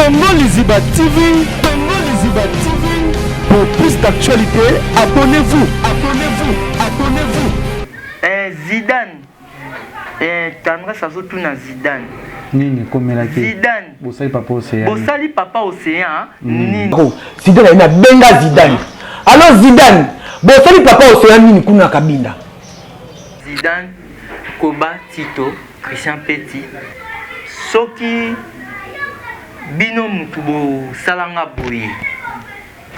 Congo Liziba TV, Congo Liziba TV. Pour plus d'actualités, abonnez-vous, abonnez-vous, abonnez-vous. Eh, Zidane eh, Tendresse azotuna Zidane nini ekomelaki Zidane bosali papa océan bosali papa océan nini mm. Zidane ayebi abenga Zidane alors Zidane bosali papa océan nini kuna na Kabinda Zidane Koba Tito Christian Petit soki bino mutu bosalanga boye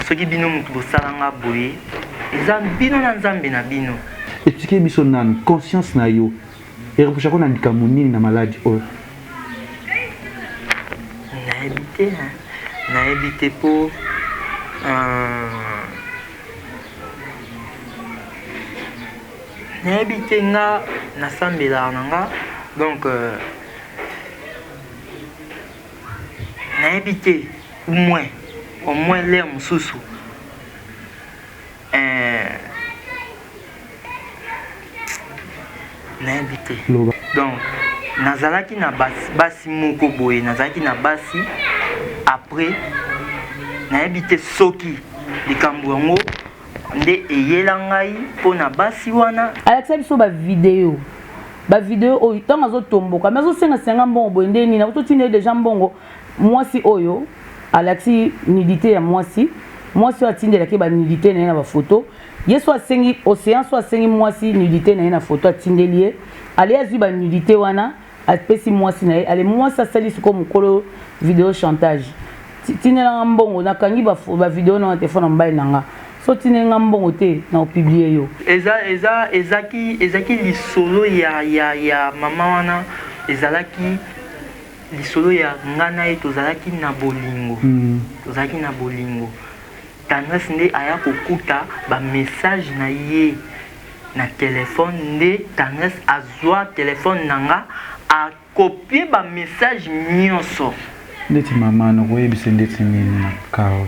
soki bino mutu bosalanga boye eza bino na nzambe na bino explike biso nanu conscience na yo ereprochako na likambo nini na maladi oyo nayebi te nayebi te mpo euh, Nayebi te nga nasambelaka na nga donc euh, nayebi te ou moins au moins l'air mosusu euh, nayebi te donc nazalaki na basi, basi moko boye nazalaki na basi après nayebi te soki likambo yango nde eyela ngai mpo na basi wana. Alakisa biso ba video ba video oyo ntango azotomboka me azosenga senga mbongo boye nde nini akototinda ye deja mbongo mwasi oyo alakisi nudité ya mwasi mwasi oyo atindelaki ba nudité na ye na bafoto ye so asengi océan so asengi mwasi nudité na ye na foto atindeli ye ale azwi ba nudité wana apesi mwasi na ye ale mwasi asali sikoyo mokolo video chantage tindela nga mbongo nakangi ba video na telefone ya mobali na nga so tindeli nga mbongo te na opublie yo eza eza ezaki ezaki lisolo ya ya ya mama wana ezalaki lisolo ya nga na ye tozalaki na bolingo mm. tozalaki na bolingo tendresse nde aya kokuta ba message na ye na telephone nde tendresse azua telephone na nga a copier ba message nionso. Ndeti mama nakoyebisa ndeti nini na cas oyo?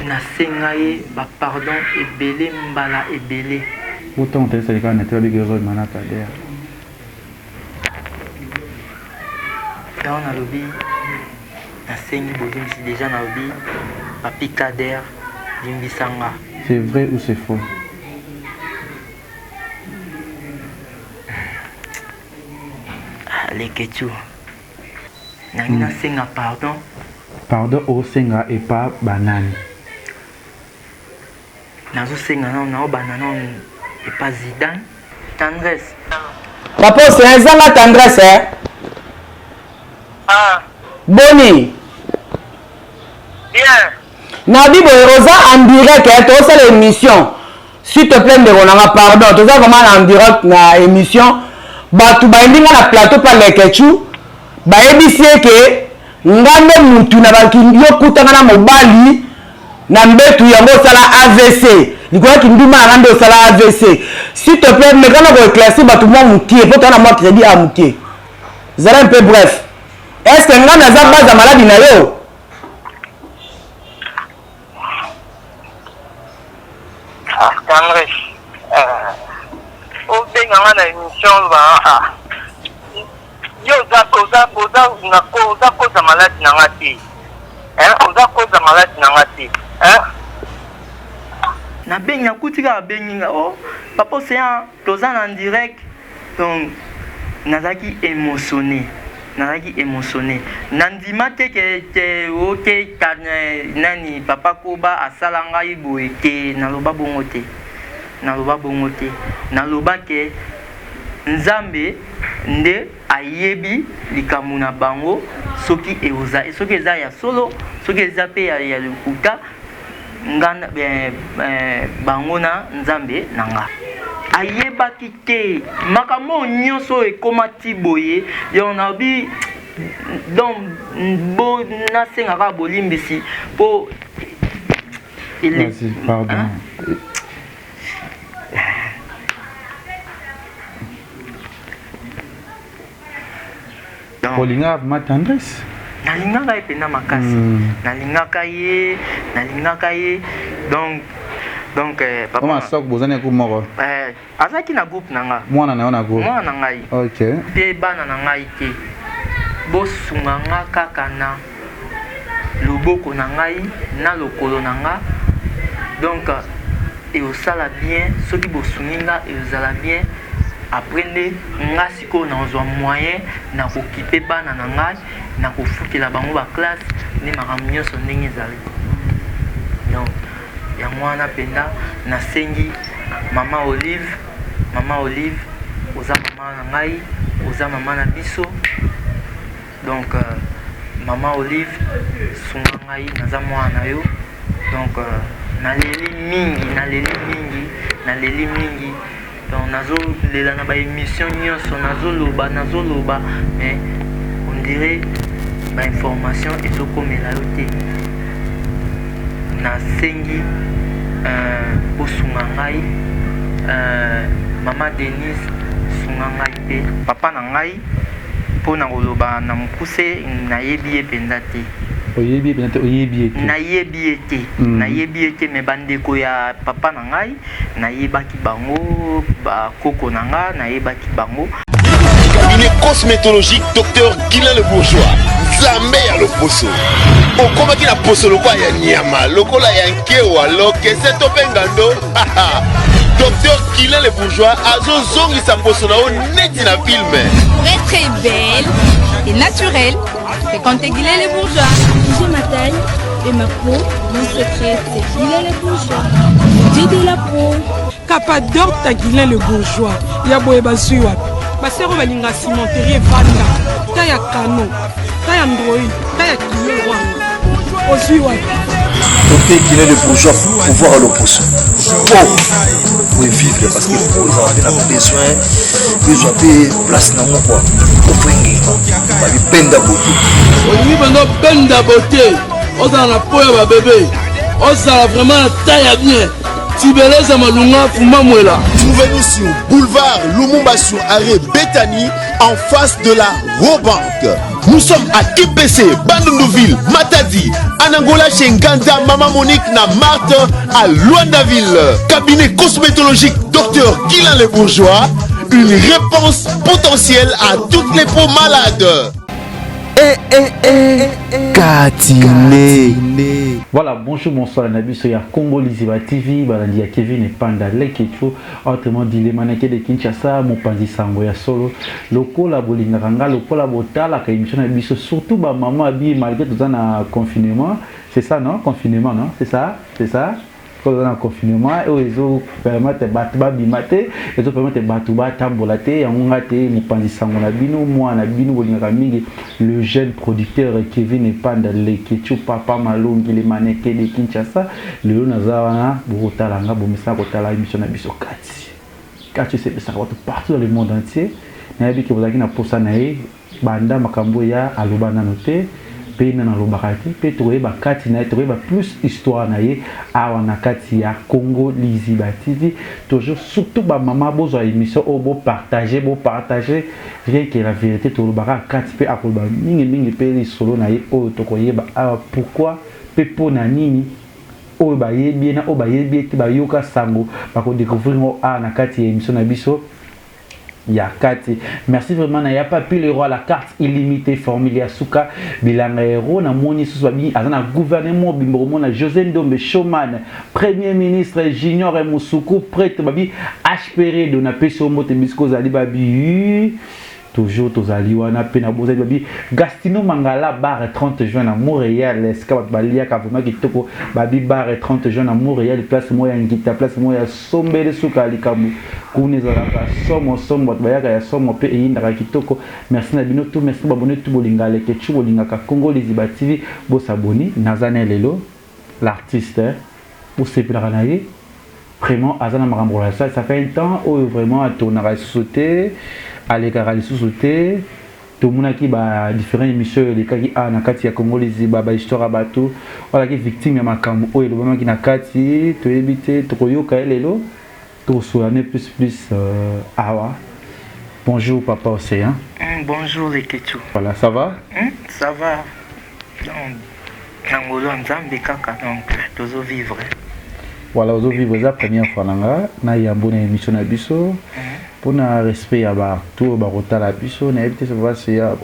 Nasenga ye ba pardon ebele mbala ebele. Po tango tendresse alekaka na te babiki ozobima na kader. Yango nalobi nasengi bolimbisi dejà nalobi papy kader limbisa nga. C'est vrai ou c'est faux? Ah, leketchou nangi nasenga pardon. Pardon osenga epa banani? Nazo senga nanu nao banda nanu epa Zidane tendresse. Papa Ocean eza nga tendresse eh? Ah. Boni? Bien. Nabi boye oza en direct eh, tozosala émission s'il te plaît ndeko na nga pardon toza vraiment en direct na émission bato bayembi nga na plateau pa leketchou bayebisi ye ke nga nde mutu na yo kutanga na mobali na mbetu yango osala avc likolo ya kindumba na nga nde osala avc s'il te plaît meka na koeclaircir bato mwa mokie mpo toza na mwa crédit ya mokie zala un peu bref est ce que nga naza base ya maladi na yo Ah, tendresse euh, obenga nga na émission oloba ah, yo oza oza oza na oza koza maladi na nga te hein oza koza maladi na nga te hein nabengi nakuti kaka abengi nga oh papa ocean toza na direct donc nazalaki émotionné nazalaki émotionné nandima te ke te oke nani papa koba asala ngai boye te naloba bongo te naloba bongo te naloba ke Nzambe nde ayebi likambo na bango soki eoza soki eza ya solo soki eza pe ya, ya lokuta nga eh, eh, bango na Nzambe na nga ayebaki te makambo oyo nyonso oyo ekoma ti boye donc nabi donc bo nasenga kaka bolimbisi mpo ele pardon hein? Olingaka vraiment tendresse? Nalingaka ye mpenza makasi mm. Nalingaka ye, nalingaka ye donc donc eh, papa Mama boza na groupe moko eh, azalaki na groupe na nga mwana na yo na groupe mwana na ngai okay. Mpe bana na ngai te. Bosunga nga kaka na loboko na ngai na lokolo na nga donc eosala bien soki bosungi nga eozala bien après nde nga sikoyo nakozwa moyen na kokipe bana na ngai na kofutela bango ba classe nde makambo nyonso ndenge ezali donc yango wana mpenza nasengi mama Olive mama Olive oza mama na ngai oza mama na biso donc euh, mama Olive sunga ngai naza mwana na yo donc euh, naleli mingi naleli mingi naleli mingi donc nazolela na baémission nyonso nazoloba nazoloba mais on dirait bainformation ezokomela yo te nasengi euh, bosunga ngai euh, mama Denise sunga ngai mpe papa na ngai mpo na koloba na mokuse nayebi ye mpenza te. Oyebi ye mpenza te, oyebi ye te? Nayebi ye te, nayebi ye te mais bandeko ya papa na ngai nayebaki bango, ba koko na nga nayebaki bango. Cabinet cosmétologique Docteur Guilain le Bourgeois, Nzambe ya loposo. Okomaki na poso lokola ya nyama, lokola ya nkewa, lokese to mpe ngando. Docteur Guilain le Bourgeois azozongisa poso na yo neti na film. Pour être belle et naturelle, fréquentez Guilain le Bourgeois. J'ai ma taille et ma peau, mon secret c'est Guilain le Bourgeois. Beauté de la peau. Capador ta Guilain le Bourgeois ya boye bazwi wapi basero balinga cimenterie evanda ta ya kano ta ya ndroi ta ya kiye wana ozwi wapi. Docteur Guilain le Bourgeois pouvoir ya loposo po po vivre parce que po ezala mpe na besoin ezwa mpe place nango kua po engenga babibenda bote. Olingi mpenza obenda beauté, ozala na po ya babebe, ozala vraiment na taille ya bien. Tibeleza Malunga Fumba Mwela. Trouvez-nous sur boulevard Lumumba sur arrêt Bethany en face de la Robank. Nous sommes à KPC, Bandunduville, Matadi, Anangola chez Nganda, Maman Monique na Marthe à Luandaville. Cabinet cosmétologique Docteur Guilain Le Bourgeois, une réponse potentielle à toutes les peaux malades. Eh, eh, eh, Katine. Voilà, bonjour, bonsoir, na biso ya Congo Liziba TV, balandi ya Kevin Epanda Lekecho, autrement dit le maneke de Kinshasa, mopanzi sango ya solo, lokola bolingaka nga, lokola botalaka émission na biso, surtout ba maman abi malgré toza na confinement, c'est ça non? Confinement non? C'est ça? C'est ça? Toza na confinement oyo ezo permettre bato babima te, ezo permettre bato batambola te. Yango nga te mopanzi sango na bino, mwana na bino bolingaka mingi, le jeune producteur Kevin Epanda Lekechu, papa Malongi, le maneke de Kinshasa. Lelo naza wana, bokotala nga, bomesana kotala émission na biso kati kati esepesaka bato partout dans le monde entier. Nayebi ke bozalaki na posa na ye banda makambo ya aloba nano te mpe nano alobaka te, mpe tokoyeba kati na ye, tokoyeba plus histoire na ye awa na kati ya Congo Liziba TV. Toujours surtout bamama, bozwa émission oyo, bopartage, bopartage rien que la vérité. Tolobaka kati mpe akoloba mingimingi mpe lisolo na ye oyo tokoyeba awa, pourquoi mpe mpo na nini. Oyo bayebi ye na oyo bayebi ye te, bayoka sango, bakodécouvrir ngo awa na kati ya émission na biso ya kati. Merci vraiment na ya Papi le roi, la carte illimitée, formule ya suka bilanga héros. Namoni susu babi aza na gouvernement mobimba, komona José Ndombe Showman, premier ministre Junior Musuku prêtre, babi HPR do napesi yo mbote bisiko ozali, babi toujours tozali wana mpe na bozali, babi Gastino Mangala bar 30 juin na Montréal, esika bato baliaka vraiment kitoko, babi bar 30 juin na Montréal, place moko ya ngita, place moko ya sombele, suka ya likambo kuna ezalaka somo somo, bato bayaka ya somo mpe eyindaka kitoko. Merci na bino tout, merci babone tu bolinga Lekechu, bolingaka Congo Liziba TV, bosaboni. Naza na lelo l'artiste bosepelaka na ye vraiment, aza na makambo kolasa. Ça fait un temps oyo vraiment atournaka lisusu te, alekaka lisusu te. Tomonaki ba différents émissions oyo elekaki awa na kati ya Congo Liziba, bahistoire ya bato oyo azalaki victime ya makambo oyo elobamaki na kati. Toyebi te, tokoyoka ye lelo, tokosola ne plus plus awa. Bonjour papa Océan. Bonjour Lekechu. Voilà, ça va? Ça va. Donc, na ngolo ya Nzambe kaka, donc tozovivre. Voilà, ozovivre. Eza première fois na nga na yambo na émission na biso. Mpona respect ya bato oyo bakotala biso, nayebi te soki ya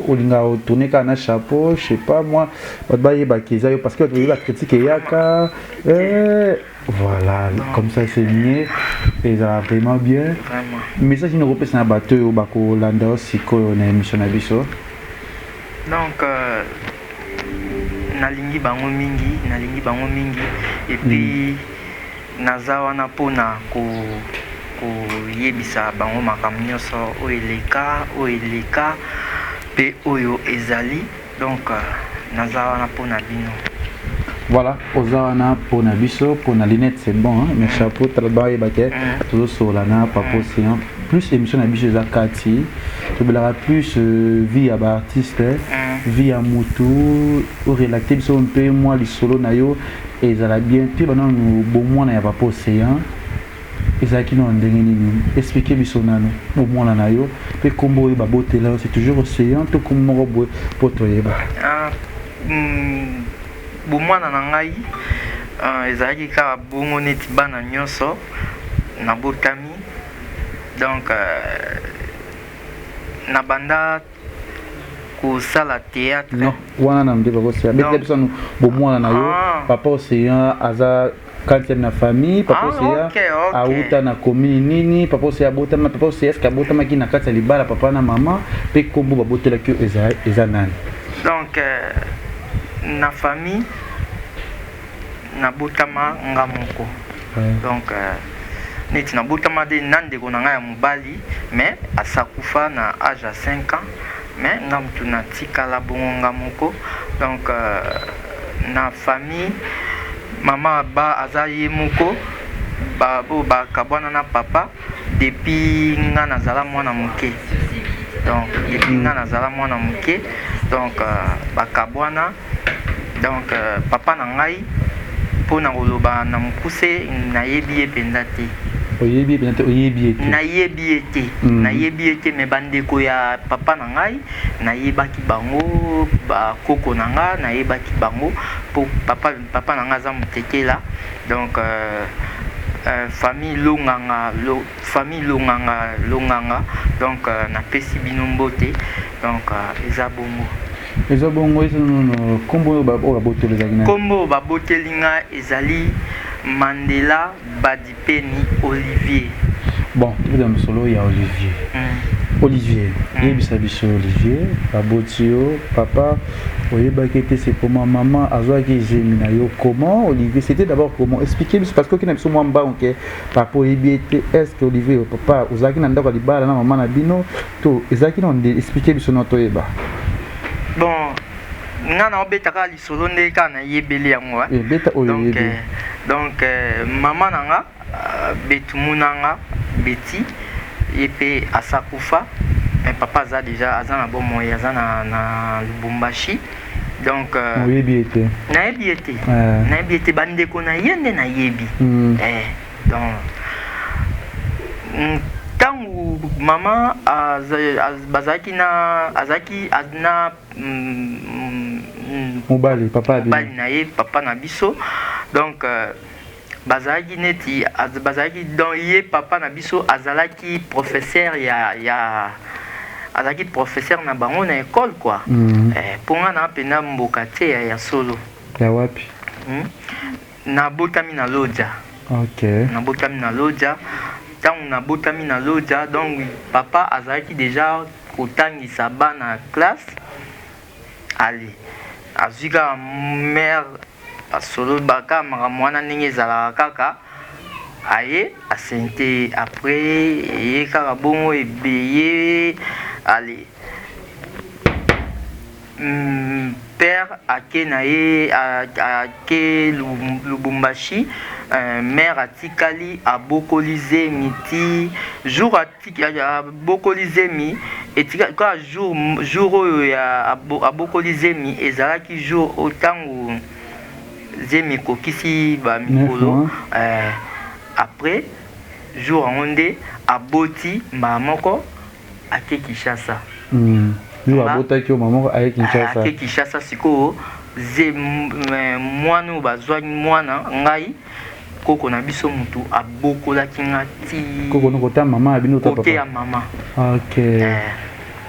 Olingaka otourne kaka na chapeau, je sais pas moi, bato bayebaka eza yo parce que bato bayebi bacritique eyaka. Eh, voilà, comme ça c'est mieux, ezala vraiment bien. Message nini okopesa na bato oyo bakolanda yo sikoyo na émission na biso? Donc nalingi bango mingi, nalingi bango mingi, et puis naza wana mpona koyebisa bango makambo nyonso oyo eleka, oyo eleka mpe oyo ezali. Donc naza wana mpona bino. Voilà, oza wana mpona biso, mpona lunette c'est bon, hein? Mais chapeau tala bayeba ke tozosola na Papa Océan. Plus émission na biso eza kati tobelaka plus vie ya baartiste, vie ya motu, orelate biso mpe mwa lisolo na yo ezala bien. Mpe bananu bomwana ya Papa Océan ezalaki nano ndenge nini? Explike biso nano bomwana na yo mpe nkombo oyo babotela yo, c'est toujours Océan to nkombo moko boye mpo toyeba? Bomwana na ngai ezalaki kaka bongo neti bana nyonso, nabotami. Donc nabanda kosala théâtre. Non, wana na nde bakosia betela biso nanu bomwana na yo. Papa Océan aza quantième na famille. Papa Océan auta na commune nini? Papa Océan abotama, Papa Océan est-ce que abotamaki na kati ya libala, papa na mama, mpe nkombo babotelaki yo eza nani? Donc na famille nabotama nga moko. Donc neti nabotama de na ndeko na ngai ya mobali, mais asakufa na age ya 5 ans, mais nga mutu natikala bongo nga moko. Donc na famille, mama ba aza ye moko, oyo bakabwana na papa depuis nga nazala mwana moke. Donc depuis nga nazala mwana moke, donc bakabwana. Donc papa na ngai, mpo na koloba na mokuse, nayebi ye mpenza te. Oyebi ye mpenza te? Oyebi ye te? Nayebi ye te. Nayebi ye te, mais bandeko ya papa na ngai nayebaki bango, bakoko na nga nayebaki bango, mpo papa na ngai aza motekela. Donc famille Longanga, famille Longanga, Longanga, donc napesi bino mbote. Donc eza bongo. Eza bongo, eza nono nkombo oyo baboteli ezalaki nani? Nkombo oyo baboteli nga ezali Mandela Badipeni Olivier. Bon, tobeta mosolo ya Olivier. Olivier, yebisa biso Olivier, baboti yo, papa oyebaki ete c'est comment maman azwaki zemi na yo, comment Olivier, c'était d'abord comment? Expliquez biso parce que okina biso mwa mbango ke papa oyebi ete est ce que Olivier papa ozalaki na ndako ya libala na mama na bino to ezalaki na nde? Expliquez biso na toyeba. Bon, nga na obeta kaka lisolo nde kaka nayebeli yango. Beta oyo Donc, oyebi. Donc mama na nga Betumu na nga Beti, ye mpe asakufa, mais papa aza déjà, aza na bomoi, aza na Lubumbashi. Donc oyebi ye te? Nayebi ye te. Nayebi ye te, bandeko na ye nde nayebi. Donc ntango mama bazalaki na, azalaki na mobali, papa ya bino. Mobali na ye, papa na biso. Donc bazalaki neti bazalaki, donc ye papa na biso azalaki professeur ya azalaki professeur na bango na école quoi. Mpo nga na mpenza mboka te ya solo. Ya wapi? Nabotami na Lodja. Nabotami na Lodja. Ntango nabotami na Lodja, donc papa azalaki déjà kotangisa bana classe. Ale azwi kaka mare, basolo baka makambo wana ndenge ezalaka kaka, aye asente après ye kaka bongo ebeye. Ale père ake na ye, ake Lubumbashi, mère atikali abokoli zemi ti jour abokoli zemi etika kaka jour oyo ya abokoli zemi ezalaki jour oyo ntango zemi ekokisi bamikolo. Après jour yango nde aboti mbala moko, ake Kinshasa. Jour abotaki yo, mama moko aye Kinshasa. Ake Kinshasa. Sikoyo ze mwana oyo bazwaki, mwana ngai, koko na biso mutu abokolaki nga ti. Koko no kota mama ya bino to kote papa? Ya mama.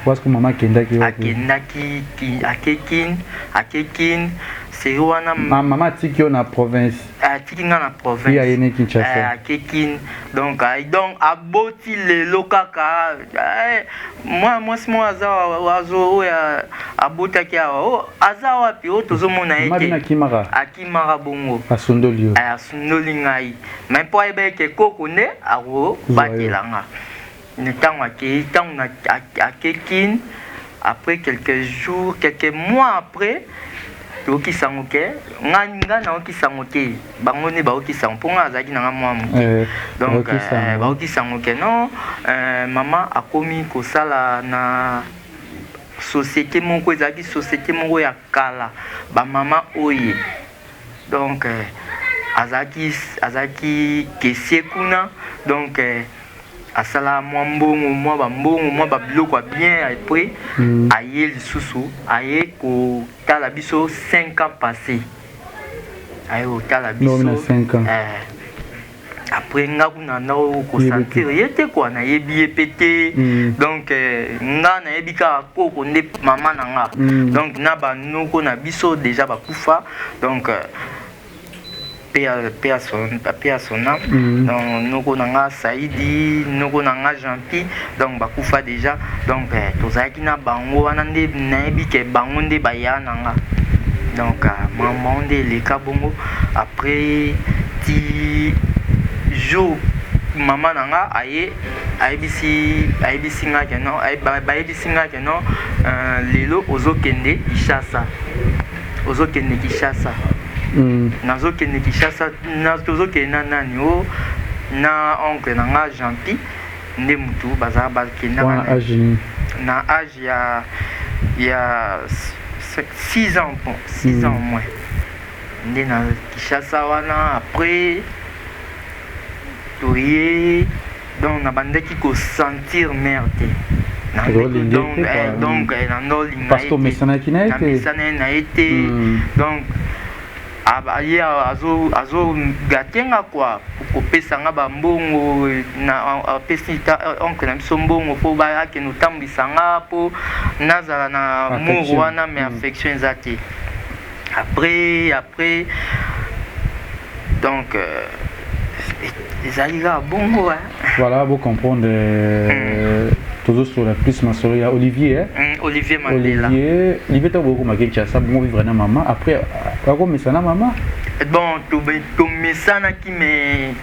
Parce que mama akendaki wapi? Akendaki ake Kin, ake Kin seri wana. Mama atiki yo na province? Atiki nga na province. Ye aye ne Kinshasa. Eh, ake Kin. Donc donc aboti lelo kaka eh, mwa mwasi moko aza azo oyo abotaki awa oh, aza wapi oyo tozomona ye te. Akimaka. Akimaka bongo. Asundoli yo. Eh, asundoli ngai. Mais mpo ayeba eke koko nde akobatela nga. Ntango akei, ntango ake Kin, après quelques jours, quelques mois après, toyoki sango ke nga nga nayoki sango te, bango nde bayoki sango mpo nga azalaki na nga mwa moke. Eh, donc bayoki sango ke non, mama akomi kosala na société moko, ezalaki société moko ya kala, bamama oye. Donc azalaki azalaki caissier kuna, donc asala mwa mbongo, mwa bambongo, mwa babiloko ya bien. Après aye lisusu, aye kotala biso 5 ans passé, aye kotala biso. Eh, après nga kuna na kosentir ye te quoi, nayebi ye mpe te. Donc nga nayebi kaka koko nde mama na nga. Donc na banoko na biso déjà bakufa, donc paix à son âme. Donc noko na nga Saidi, noko na nga Jean-Pi, donc bakufa déjà. Donc tozalaki na bango wana nde nayebi ke bango nde baya na nga. Donc mama nde eleka bongo. Après ti jour mama na nga aye, ayebisi nga ke non, bayebisi nga ke non, lelo ozokende Kinshasa, ozokende Kinshasa. Nazokende Kinshasa, tozokende na nani o na oncle na nga Jean-Pi nde mutu bazala bakendaka. Na age ya 6 ans, bon, 6 ans au moins nde na Kinshasa wana. Après toye, donc nabandaki kosentir mare te, donc nandolinga Parce que omesanaki na ye te. Namesana na ye te. Donc ye azogâter nga quoi, kopesa nga bambongo, apesi oncle na biso mbongo mpo akende otambwisa nga mpo nazala na amour wana, mais affection eza te. Après donc ezali kaka bongo. Voilà, bocomprendre, tozosolola plus masolo ya Olivier. Olivier Mandela. Olivier, Olivier, ntango bokoma Kinshasa bongo, vivre na mama, après akomesana mama? Bon, tomesanaki, mais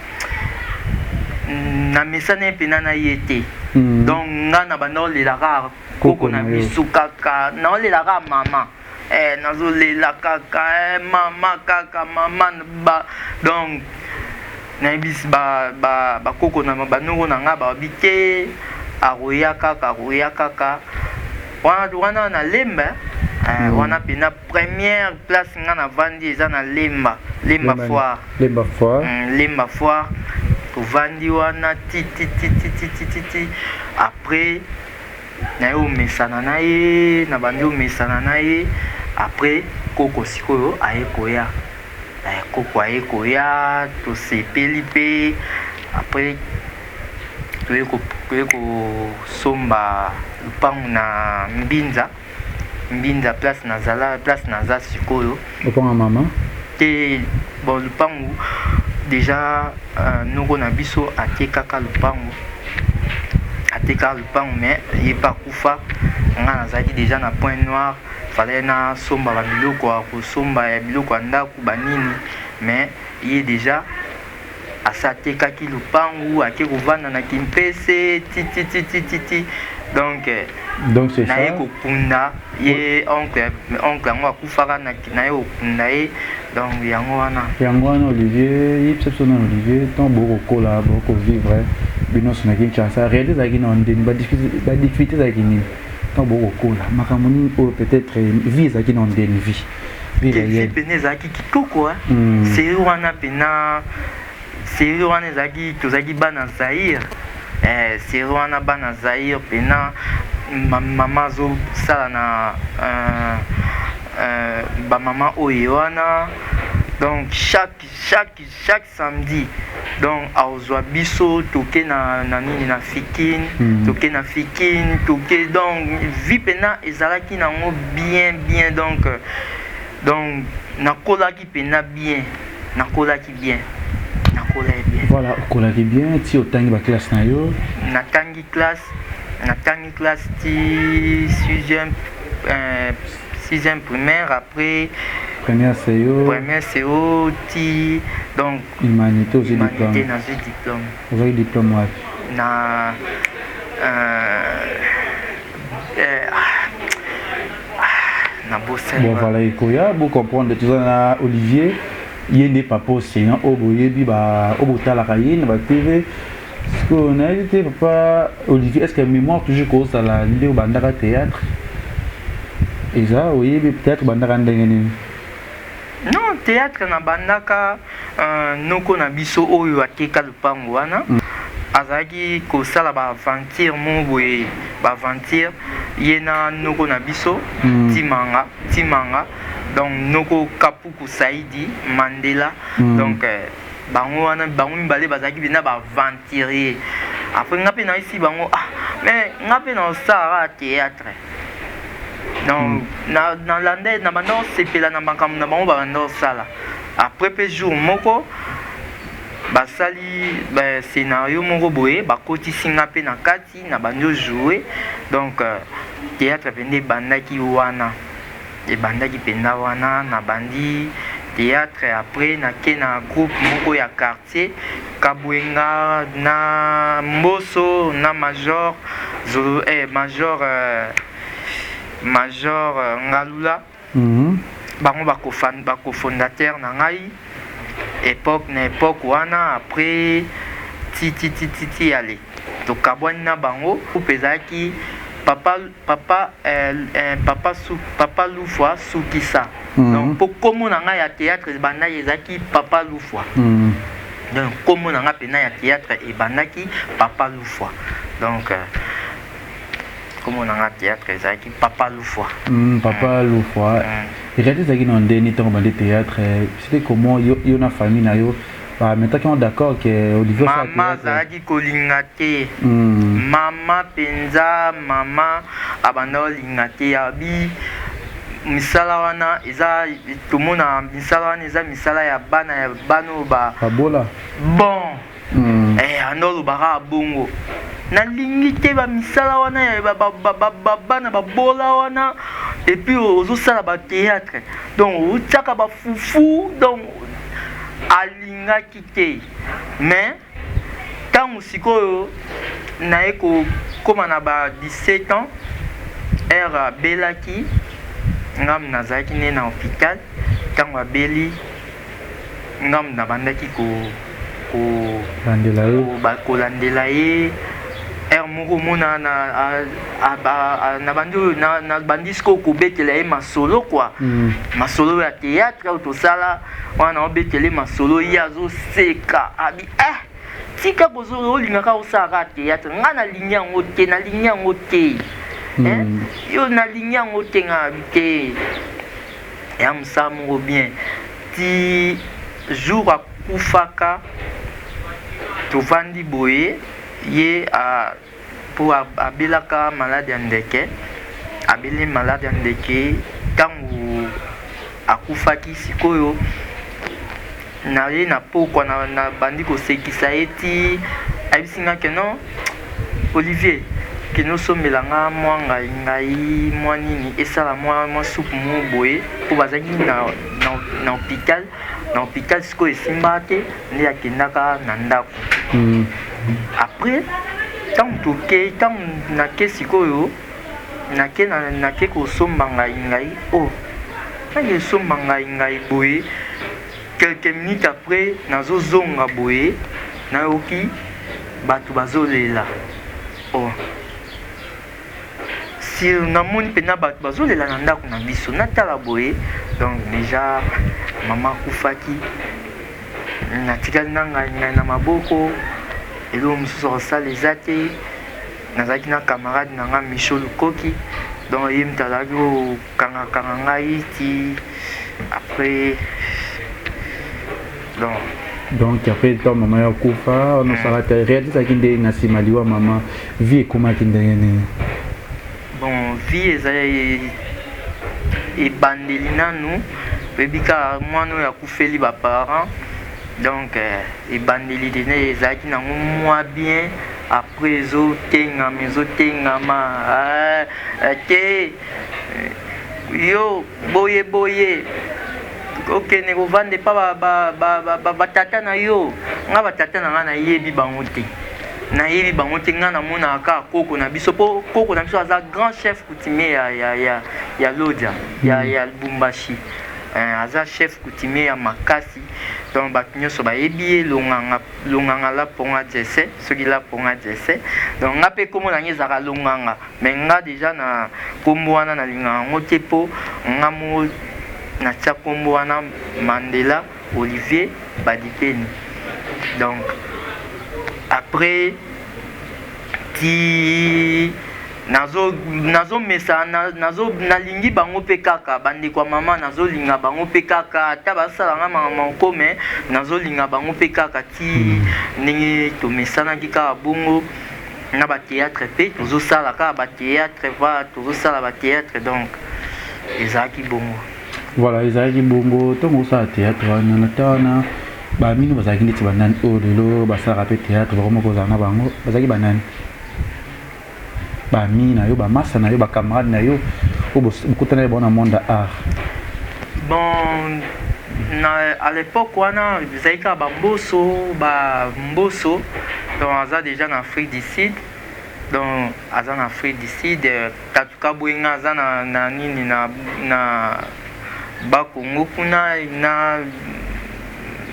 namesana ye mpena na ye te. Donc nga na banda olelaka koko na biso kaka, naolelaka mama, nazolela kaka mama, kaka mama ba. Donc nayebisi bakoko na banoko na nga, babi te, akoya kaka, akoya kaka. Wana wana na Lemba, wana mpena première place nga navandi eza na Lemba, Lemba Foire. Lemba Foire. Lemba Foire, tovandi wana ti ti ti ti ti ti ti ti. Après naye omesana na ye, na bandi omesana na ye. Après koko sikoyo aye koya, koko aye koya, tosepeli mpe. Après toye kosomba lupangu na Mbinza, Mbinza place nazala, place naza sikoyo. Lopango mama? Te, bon, lupangu déjà noko na biso atekaka lupangu, atekaka lupangu, mais ye mpe akufa. Nga nazalaki déjà na Point Noir, fallait nasomba babiloko ya kosomba, ya biloko ya ndako banini, mais ye déjà asi atekaki lupangu, ake kovanda na Kimpese ti ti ti ti ti ti. Donc Donc c'est naye kokunda ye, oncle, oncle yango akufaka, naye kokunda ye. Donc yango wana. Yango wana. Olivier, yebisa biso nano, Olivier, ntango bokokola, bokovivre bino nyonso na Kinshasa, réalité ezalaki na ndeni, badifficulté ezalaki nini ntango bokokola? Makambo nini oyo peut-être vie ezalaki na ndeni, vie? Vie pene ezalaki kitoko. Série wana pena, série wana ezalaki, tozalaki bana Zaire, série wana bana Zaire pena. Mama azosala na bamama oyo wana. Donc chaque chaque chaque samedi, donc aozwa biso, toke na nini, na Fikin. Toke na Fikin, toke. Donc vie mpena ezalaki nango bien bien. Donc nakolaki mpena bien, nakolaki bien, nakolaki bien. Voilà, okolaki bien ti otangi baclasse na yo. Natangi classe, natangi classe ti sixième primaire, après première CO. Première CO ti donc humanité, ozwi humanité. Diplôme? Nazwi diplôme. Ozwaki diplôme wapi? Na nabosani. Bon, voilà, ekoya bocomprendre. Toza na Olivier, ye nde papa Océan oyo boyebi, oyo botalaka ye na baTV. Sikoyo nayebi te, papa Olivier, est ce que mémoire toujours kozala nde obandaka théâtre? Eza oyebi théâtre obandaka ndenge nini? Non, théâtre nabandaka, noko na biso oyo ateka lupango wana azalaki kosala baaventure moko boye, baaventure ye na noko na biso Timanga, Timanga, donc noko Kapuku Saidi Mandela. Donc bango wana, bango mibale bazalaki mpena baaventurier. Après nga mpe nayesi bango: "Ah, mais nga mpe naosalaka théâtre." Donc nalanda na banda osepela na makambo na bango babanda osala. Après mpe jour moko basali ba scénario moko boye, bakotisi nga mpe na kati na bandi ojoue. Donc théâtre mpenza ebandaki wana, ebandaki mpenza wana, na bandi théâtre. Après nake na groupe moko ya quartier Kabwenga na Mboso na Major Zolo, eh, Major Ngalula. Bango bacofondateur na ngai époque na époque wana. Après ti ti ti ti ti, ale tokabwani na bango. Groupe ezalaki papa Lufwa Sukisa. Donc mpo kombo na ngai ya théâtre ebandaki ezalaki Papa Lufwa. Donc kombo na ngai mpena ya théâtre ebandaki Papa Lufwa. Donc kombo na ngai théâtre ezalaki Papa Lufwa. Papa Lufwa. Réalité ezalaki na ndeni ntango bandi théâtre, c'était comment? Yo na famille na yo bametaki yango d'accord ke Olivier osala Mama théâtre? Azalaki kolinga te. Mama mpenza, mama abanda kolinga te. Abi misala wana eza, tomona misala wana eza misala ya bana, ya bana oyo ba babola. Bon. Eh, anda olobaka bongo: "Nalingi te bamisala wana ya bana babola wana." Et puis ozosala bathéâtre, donc otiaka bafufu. Donc alingaki te. Mais ntango sikoyo naye kokóma na ba 17 ans, ere abelaki, ngam nazalaki nde na hôpital. Ntango abeli, ngam nabandaki ko landela ye. Kolandela ye. Ere moko omona na bandi oyo na bandi sikoyo kobetela ye masolo kua. Masolo ya théâtre oyo tosala wana, obetela ye masolo, ye azoseka, abi: "Eh, tika olingaka osalaka théâtre, ngai nalingi yango te, nalingi yango te." Eh, yo nalingi yango te, ngai abi te, ya mosala moko bien. Ti jour akufaka, tovandi boye, ye mpo abelaka malade ya ndeke, abeli malade ya ndeke. Ntango akufaki sikoyo, na ye na pokwa na bandi kosekisa ye ti ayebisi nga ke: "Non, Olivier, kende osombela nga mwa ngai ngai mwa nini, esala mwa supu moko boye." Mpo bazalaki na hôpital, na hôpital sikoyo esimbaka te, nde akendaka na ndako. Après ntango toke, ntango nake sikoyo, nake kosomba ngai ngai o nake esomba ngai ngai boye, quelques minutes après nazozonga boye, nayoki bato bazolela. Oh, si namoni mpena bato bazolela na ndako na biso, natala boye, donc déjà mama akufaki. Natikali na ngai ngai na maboko, eloko mosusu akosala eza te. Nazalaki na camarade na nga Micho Lukoki, donc ye moto azalaki kokangakanga ngai ti après. Donc Donc après ntango mama yo akufa, wana osala te réalité ezalaki ndenge na nsima liwa mama, vie ekomaki ndenge nini? Bon, vie ezali ebandeli nanu, oyebi kaka mwana oyo akufeli baparent. Donc ebandeli deja ezalaki nango mwa bien, après ezotengama, ezotengama te, yo boye boye, okende kovanda epa batata na yo. Nga batata na nga nayebi bango te, nayebi bango te. Nga namonaka kaka koko na biso, mpo koko na biso aza grand chef coutumier ya Lodia, ya Lubumbashi. Aza chef coutumier ya makasi, donc bato nyonso bayebi ye, Longanga, Longanga Laponga Jese, soki Laponga Jese. Donc nga mpe nkombo na nga ezalaka Longanga, mais nga déjà na nkombo wana nalingaka yango te, mpo nga mo natia nkombo wana Mandela Olivier Badipeni. Donc après ti nazomesa, nazo nalingi bango mpe kaka bandeko ya mama, nazolinga bango mpe kaka, ata basalanga makambo moko, mais nazolinga bango mpe kaka ti ndenge tomesanaki kaka bongo na bathéâtre mpe tozosala kaka bathéâtre, va tozosala bathéâtre. Donc ezalaki bongo. Voilà, ezalaki bongo. Ntongo osala théâtre wana, na ta wana bamino bazalaki neti banani oyo lelo basalaka mpe théâtre, bakoma kozala na bango? Bazalaki banani, bami na yo, bamasa na yo, bacamarade na yo oyo bokutana bango na monde ya art? Bon, na à l'époque wana ezalaki kaka bamboso, bamboso. Donc aza déjà na Afrique du Sud, donc aza na Afrique du Sud. Katuka boyenga aza na nini na Bakongo kuna, na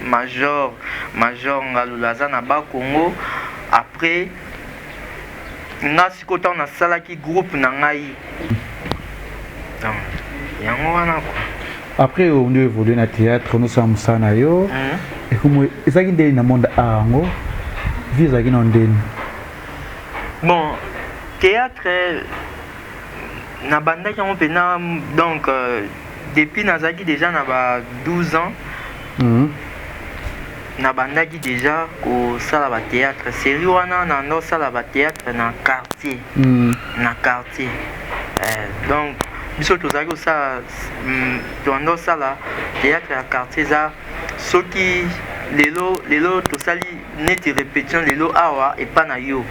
major Ngalula aza na Bakongo. Après nga sikoyo, ntango nasalaki groupe na ngai, donc yango wana quoi. Après ondi évolue na théâtre, onosala mosala na yo, ezalaki ndeni na monde art yango, vie ezalaki na ndeni? Bon, théâtre nabandaki yango mpena, donc depuis nazalaki déjà na ba 12 ans, nabandaki déjà kosala bathéâtre série wana, nanda kosala bathéâtre na quartier, na quartier. Donc biso tozalaki kosala, tobanda kosala théâtre ya quartier. Eza soki lelo, lelo tosali neti répétition lelo awa epa na yo,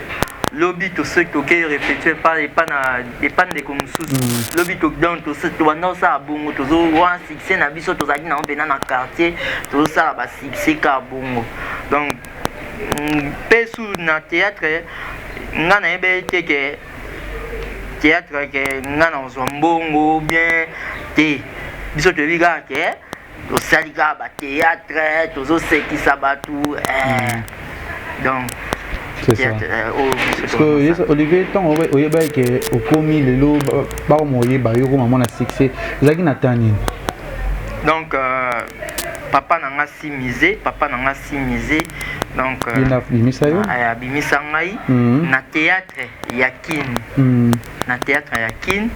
lobi tosoki tokei répétition epa na epa ndeko mosusu, lobi. Donc tobanda kosala bongo, tozo wana succès na biso tozalaki nango mpena na quartier, tozosala basuccès kaka bongo. Donc mpe su na théâtre, nga nayebi te ke théâtre ke nga na kozwa mbongo bien te. Biso toyebi kaka ke tosali kaka bathéâtre, tozosekisa bato, donc C'est ça. Parce que Olivier, ntango oyebaki ke okomi lelo bakoma oyeba yo, okoma mwana succès, ezalaki na ta nini? Donc papa na nga si mise, papa na nga si mise, donc ye nde abimisa yo? Abimisa ngai na théâtre ya Kine, na théâtre ya Kine.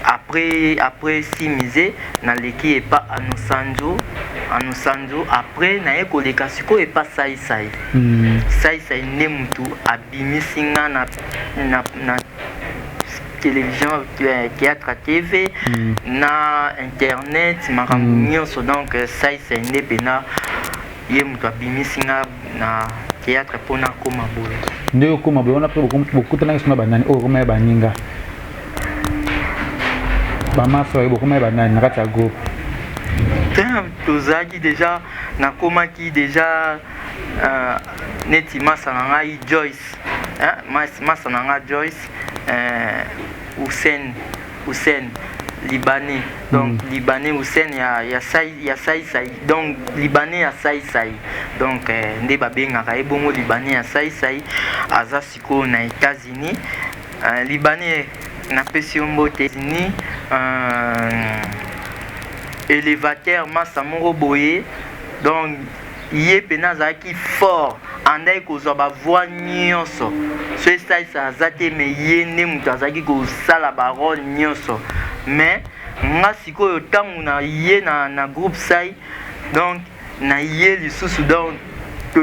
Après si mise, naleki epa Anosanjo, Anosanjo. Après naye koleka sikoyo epa Saisai. Saisai nde mutu abimisi nga na télévision, théâtre TV, na internet, makambo nyonso. Donc Saisai nde mpena ye moto abimisi nga na théâtre mpona akóma boye. Nde okóma boye wana, mpe bokutanaki so na banani oyo okoma ya baninga, bamasa oyo bokoma ya banani na kati ya groupe? Tozalaki déjà, nakomaki déjà neti masa na ngai Joyce, hein? Masa na ngai Joyce, Hussein, Hussein libanais, donc libanais Hussein ya Sai Sai, donc libanais ya Sai Sai, donc nde babengaka ye bongo, libanais ya Sai Sai. Aza sikoyo na États-Unis. Libanais, napesi yo mbote. Ni élévateur, masa moko boye. Donc ye mpena azalaki fort, andaki kozwa bavoix nyonso. So esalisa aza te, mais ye nde moto azalaki kosala barole nyonso. Mais nga sikoyo, ntango na ye na groupe Sai, donc Na ye lisusu, donc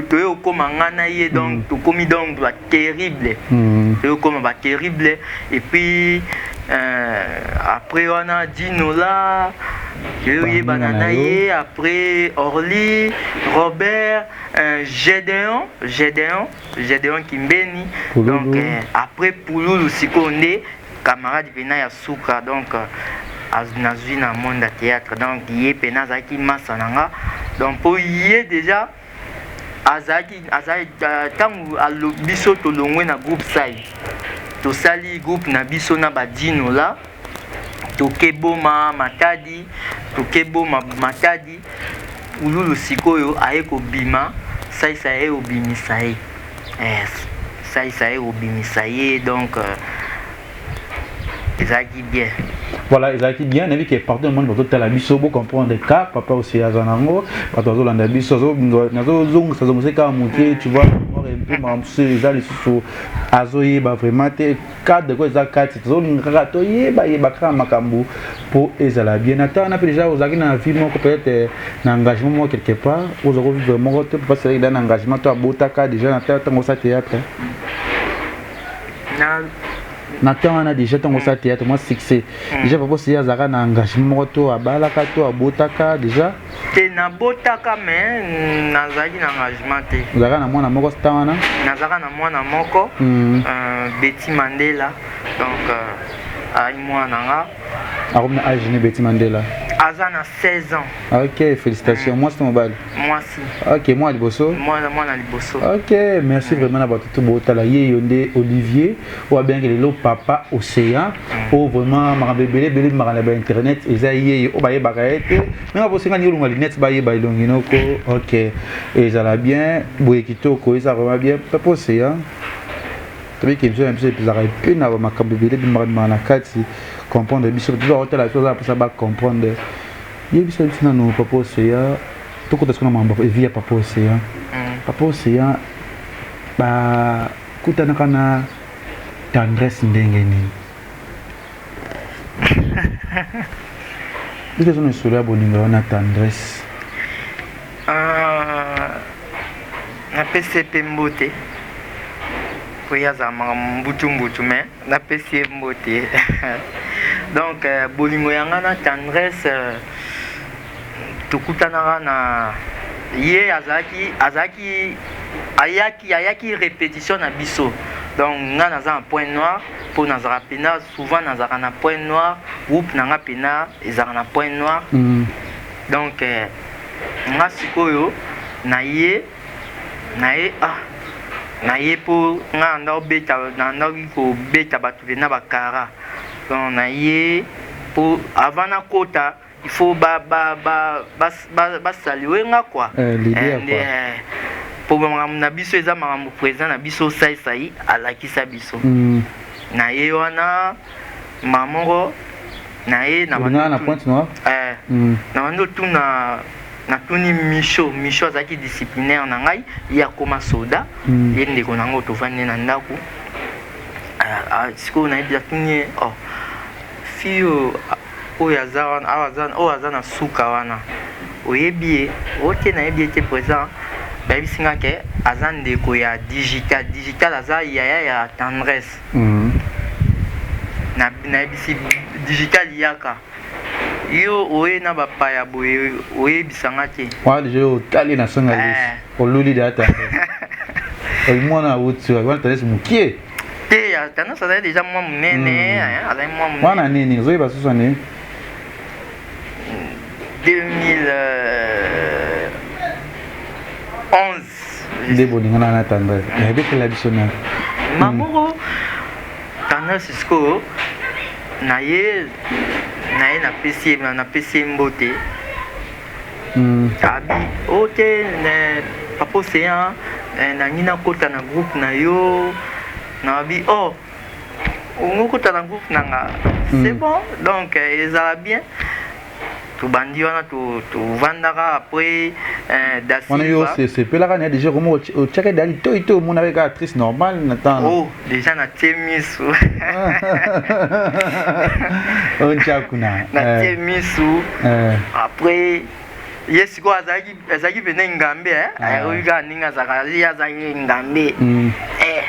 toye okóma nga na ye, donc tokomi donc baterrible. Toye okóma baterrible et puis après wana Dinola, toyoyebana na ye. Après Orly, Robert, Gédéon, Gédéon, Gédéon Kimbeni. Donc après Pululu, sikoyo nde camarade mpena ya suka. Donc nazwi na monde ya théâtre, donc ye mpena azalaki masa na nga. Donc mpo ye déjà azalaki, ntango biso tolongwe na groupe Sai, tosali groupe na biso na Badinola, toke Boma Matadi, toke Boma Matadi. Pululu sikoyo aye kobima, Saisa aye kobimisa ye, Saisa aye kobimisa ye. Donc ezalaki bien. Voilà, ezalaki bien. Nayebi ke partout monde bazotala biso, bocomprendre ka papa osi aza nango, bato bazolanda biso, nazozongisa zongisa kaka moke, tu vois, mpe makambo mosusu eza lisusu azoyeba vraiment te cadre ko eza kati. Tozolinga kaka toyeba yeba kaka makambo mpo ezala bien. Na ntango wana mpe déjà ozalaki na vie moko, peut-être na engagement moko quelque part, oza kovivre moko te? Papa selaki na engagement to abotaka déjà na ntango osala théâtre? Na ntango wana déjà, ntango osala théâtre mwa succès déjà, papa osi azalaka na engagement moko to abalaka to abotaka déjà? Te, nabotaka, mais nazalaki na engagement te. Ozalaka na mwana moko ntango wana? Nazalaka na mwana moko, Betty Mandela. Donc azalaki mwana na nga. Akomi na age ni Betty Mandela? Aza na 16 ans. Ok, félicitations. Mwasi to mobali? Mwasi. Ok, mwana liboso? Mwana, mwana liboso. Ok, merci vraiment na bato to botala ye. Yo nde Olivier oyo abengaki lelo Papa Océan, oyo vraiment makambo ebele ebele makambo ya bainternet eza ye oyo bayebaka ye te. Ndenge bosengani olonga lunette, bayeba elongi noko. Ok, ezala bien boye, kitoko, eza vraiment bien. Papa Océan, tobiki émission na biso ezalaka epe na bamakambo ebele ebimaka bimaka na kati. Comprendre biso, toza kotala biso, aza na mposa bacomprendre. Yebisa biso nano, Papa Océan, tokota sikoyo na makambo evi ya Papa Océan. Papa Océan, bakutanaka na Tendresse ndenge nini? Biso eza na esolo ya bolingo wana Tendresse. Napesi ye mpe mbote po ye azala makambo mbutu mbutu, mais napesi ye mbote. Donc bolingo ya nga na Tendresse, tokutanaka na ye, azalaki ayaki répétition na biso. Donc nga naza na Point Noir, mpo nazalaka mpena souvent nazalaka na Point Noir, groupe na nga mpena ezalaka na Point Noir. Donc nga sikoyo na ye ah, na ye mpo nga nanda obeta, nandaki kobeta bato mpena bakara. Donc na ye mpo avant nakota, il faut basaluer nga quoi. Mpo makambo na biso eza makambo président na biso Saisai alakisa biso. Na ye wana mama moko na ye na Pointe Noire. Na bandi otuna, natuni Micho. Micho azalaki disciplinaire na ngai, ye akóma soda. Ye ndeko na ngai, tovandi na ndako. Sikoyo nayebi, atuni ye: "Oh, fille oyo aza wana, oyo aza na suka wana, oyebi ye?" "O te, nayebi ye te, président." Bayebisi nga ke aza ndeko ya Digital. Digital aza yaya ya Tendresse. Nayebisi Digital: "Yaka, yo oye na bapaya boye, oyebisanga te." Wana deja otali na songa, oluli deja Tendresse, mwana awuti wana, Tendresse mokie. Te, Tendresse azali deja mwa monene, azali mwa monene. Wana nini ozoyeba susu nini? 2011. Nde bolingana na Tendresse, ebetela biso na Mamoko Tendresse sikoyo na ye napesi ye mbote. Abi o te, Papa Océan, nangi nakota na groupe na yo. Nabi: "Oh, okota na groupe na nga, c'est bon." Donc ezala bien, tobandi wana, tovandaka. Après wana yo sepelaka na déjà komo otiaka da litoi to omonaka kaka actrice normale na ntango? Oh, déjà natie misu. Ontya kuna. Natie misu. Après Ye sikoyo azalaki azalaki pene ngambe eh? Ah. Oyebi kaka ndenge azalaka, ye azalaki ngambe. Eh,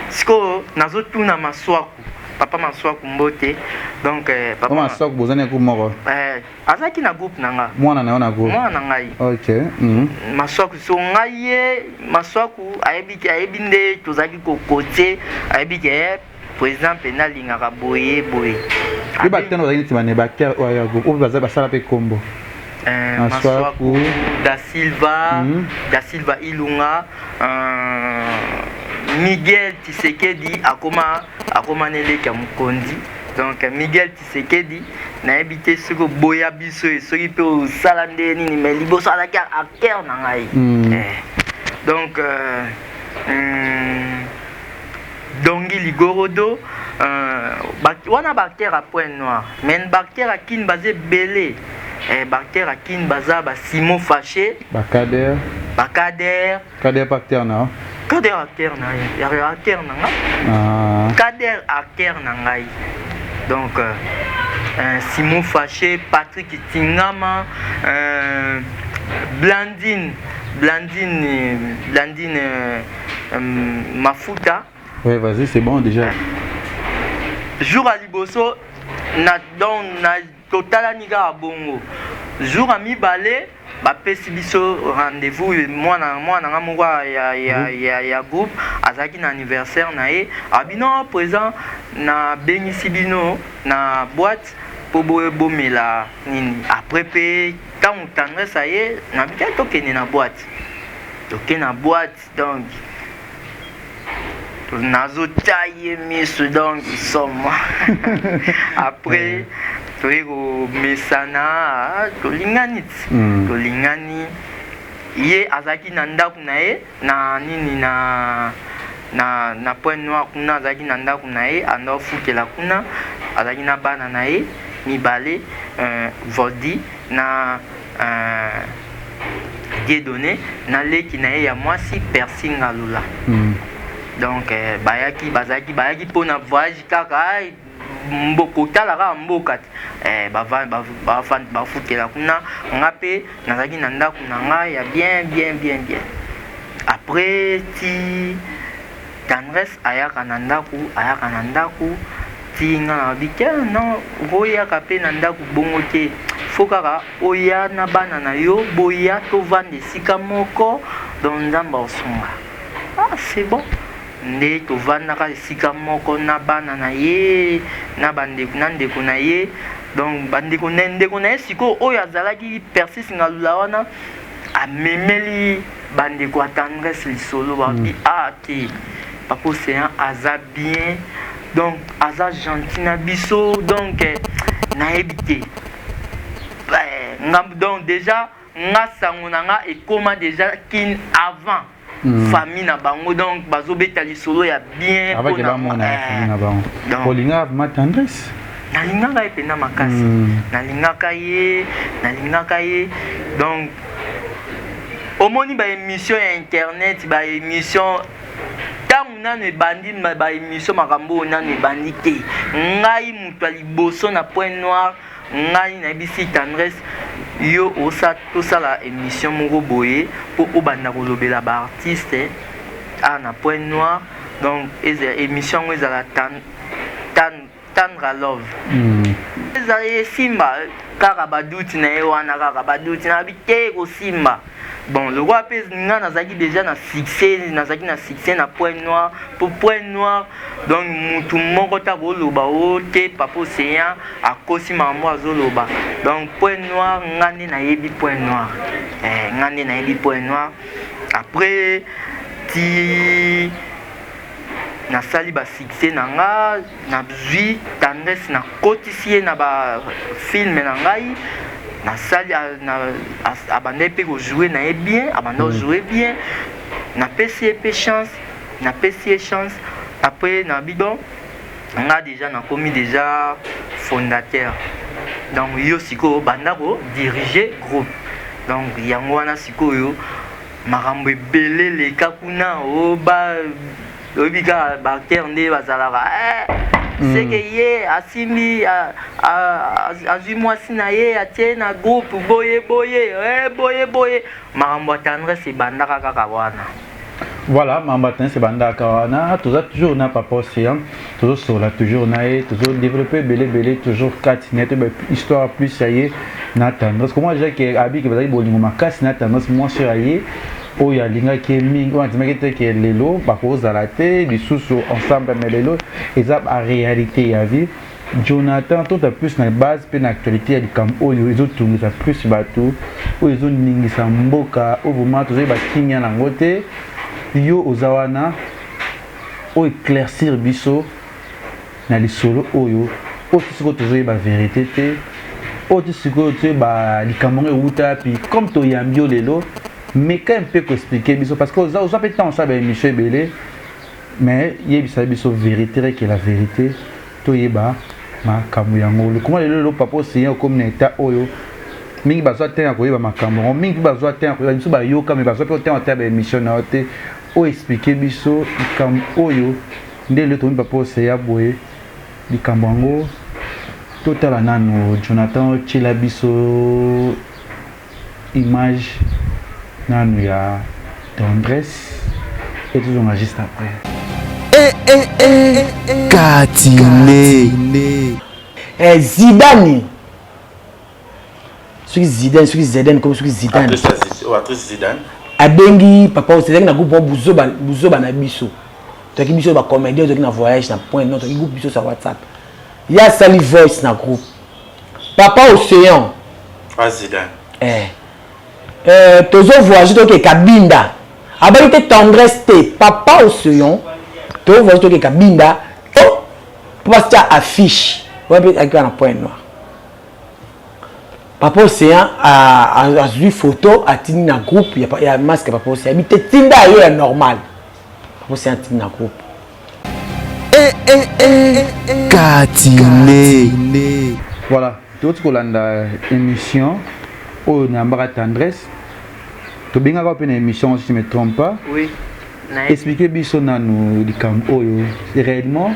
sikoyo nazotuna Maswaku, papa Maswaku mbote. Donc eh, papa Maswaku bozani ya groupe moko? Eh, azalaki na groupe na nga. Mwana na yo na groupe? Mwana na ngai. Ok. Maswaku so ngai ye Maswaku ayebi ayebi nde tozalaki kokotie, ayebi ke eh, président mpenza alingaka boye boye. Yo batano bazalaki neti bane baacteur oyo ya groupe oyo baza basala mpe kombo? Eh, Maswaku da Silva, da Silva Ilunga, Miguel Tshisekedi akoma akoma na eleki ya mokonzi. Donc Miguel Tshisekedi nayebi te soki oboya biso e soki mpe osala nde nini, mais liboso azalaki acteur na ngai. Eh, donc Dongi Ligorodo, wana ba acteur ya Point Noir, mais ba acteur ya Kin baza ebele. Eh, ba acteur ya Kin baza ba Simon Faché, ba Kader, ba Kader. Kader pa acteur na? Kader acteur na ye, ya acteur na nga. Ah. Kader acteur na ngai. Donc Simon Faché, Patrick Tingama, Blandine, Blandine, Blandine Mafuta. Ouais, vas-y, c'est bon déjà. Jour à liboso na donc na totalani kaka bongo. Jour à mibale bapesi biso rendez-vous, mwana mwana nga moko ya groupe azalaki na anniversaire na ye, abino présent na bengisi bino na boîte po bomela nini. Après pe ntango Tendresse aye na bika tokende na boîte, toke na boîte. Donc nazotia ye miso, donc soma. Après toye komesana, tolingani ti tolingani. Ye azalaki na ndako na ye na nini na Point Noir kuna, azalaki na ndako na ye, anda ofukela kuna, azalaki na bana na ye mibale, Voldi na Dieudonné, na leki na ye ya mwasi Percy Ngalula. Donc bayaki bazalaki bayaki mpona voyage kaka kotala kaka mboka te. Eh, bafutela kuna, nga mpe nazalaki na ndako na ngai ya bien bien bien bien. Après ti Tendresse ayaka na ndako, ayaka na ndako ti nga na babi te non, okoyaka mpe na ndako bongo te, fo kaka oya na bana na yo, boya tovanda esika moko, donc Nzambe akosunga. Ah, c'est bon, nde tovandaka esika moko na bana na ye na bandeko na ndeko na ye. Donc bandeko na ndeko na ye sikoyo oyo azalaki Persis Ngalula wana amemeli bandeko ya Tendresse lisolo, babi ah te, papa Océan aza bien, donc aza gentil na biso. Donc nayebi te nga, donc déjà nga sango na nga ekoma déjà Kin avant famille na bango, donc bazobeta lisolo ya bien. Avant ke bamona famille na bango. Olingaka vraiment Tendresse? Nalingaka ye mpenza makasi. Nalingaka ye, nalingaka ye. Donc omoni baémission ya internet, baémission ntango nano ebandi, baémission makambo oyo nano ebandi te, ngai moto ya liboso na Point Noir, ngai nayebisi Tendresse: yo osa tosala émission moko boye mpo obanda kolobela baartiste awa na Point Noir. Donc émission yango ezala Tandra Love. Ezala esimba kaka baduti na ye wana, kaka baduti na bi te kosimba. Bon, lokola mpe nga nazalaki déjà na succès, nazalaki na succès na Point Noir, po Point Noir donc mutu moko ta koloba o te papa Océan akosi makambo azoloba. Donc Point Noir, nga nde nayebi Point Noir, eh, nga nde nayebi Point Noir. Après ti nasali basuccès na nga, nazwi Tendresse, nakotisi ye na bafilm na ngai, nasali abandaki mpe kojouer na ye bien, abanda kojouer bien, napesi ye mpe chance, napesi ye chance. Après nabi bon, nga déjà nakomi déjà fondateur, donc yo sikoyo banda kodiriger groupe. Donc yango wana sikoyo makambo ebele leka kuna o ba oyebi kaka baacteur nde bazalaka eh. mm. seke ye asimbi azwi mwasi na ye atie na groupe boye boye eh, boye boye makambo ya tendresse ebandaka kaka wana. Voilà, makambo ya tendresse ebandaka wana. Toza toujours na papa Océan, tozosola toujours na ye, tozodéveloppe ebele ebele toujours kati na ye, toyeba histoire plus ya ye na tendresse. Comment déjà ke abiki bazalaki bolingo makasi na tendresse, mwasi ya ye oyo alingaki ye mingi, oyo andimaki te ke lelo bakozala te lisusu ensemble, mais lelo eza baréalité ya vie. Jonathan, tota plus na base mpe na actualité ya likambo oyo ezotungisa plus bato, oyo ezoningisa mboka, oyo vraiment tozoyeba kimia nango te. Yo oza wana oyo éclaircir biso na lisolo oyo, oyo ti sikoyo tozoyeba vérité te, oyo ti sikoyo toyeba likambo yango ewuta wapi. Comme toyambi yo lelo, meka mpe koexpliquer biso, parce que oza mpe ntango osala baémission ebele, mais yebisa biso vérité, reke la vérité, toyeba makambo yango. Comment lelo lelo papa Océan okomi na état oyo mingi bazwa te ya koyeba makambo yango, mingi mpe bazwa te ya koyeba biso bayoka, me bazwa mpe te ya baémission na yo te, oyo expliquer biso likambo oyo nde lelo tokomi papa Océan boye, likambo yango totala nano. Jonathan, otiela biso image nanu ya tendresse et tozonga juste après. Eh, eh, eh, Katine. Eh, Zidane soki Zidane, soki Zidane comme soki Zidane. Actrice Zidane. Abengi papa ezalaki na groupe moko buzoba buzoba na biso, toyaki biso bacomédien, toyaki na voyage na point non, toyaki groupe biso sur WhatsApp. Ye asali voice na groupe papa Océan. Ah, Zidane. Eh. Eh, tozo voyage, toke Kabinda, abaki te tendresse te. Papa Océan, tozo voyage, toke Kabinda to po batia affiche wana mpe ayaki na Point Noir. Papa Océan azwi photo, atindi na groupe ya masque. Papa Océan abi te, tinda yo ya normal. Papa Océan atindi na groupe. Eh, eh, eh, Katine. Voilà, toti kolanda émission oyo nayambaka tendresse, tobengaka mpe na émission, si je me trompe pas. Oui. Explique biso nanu likambo oyo. Réellement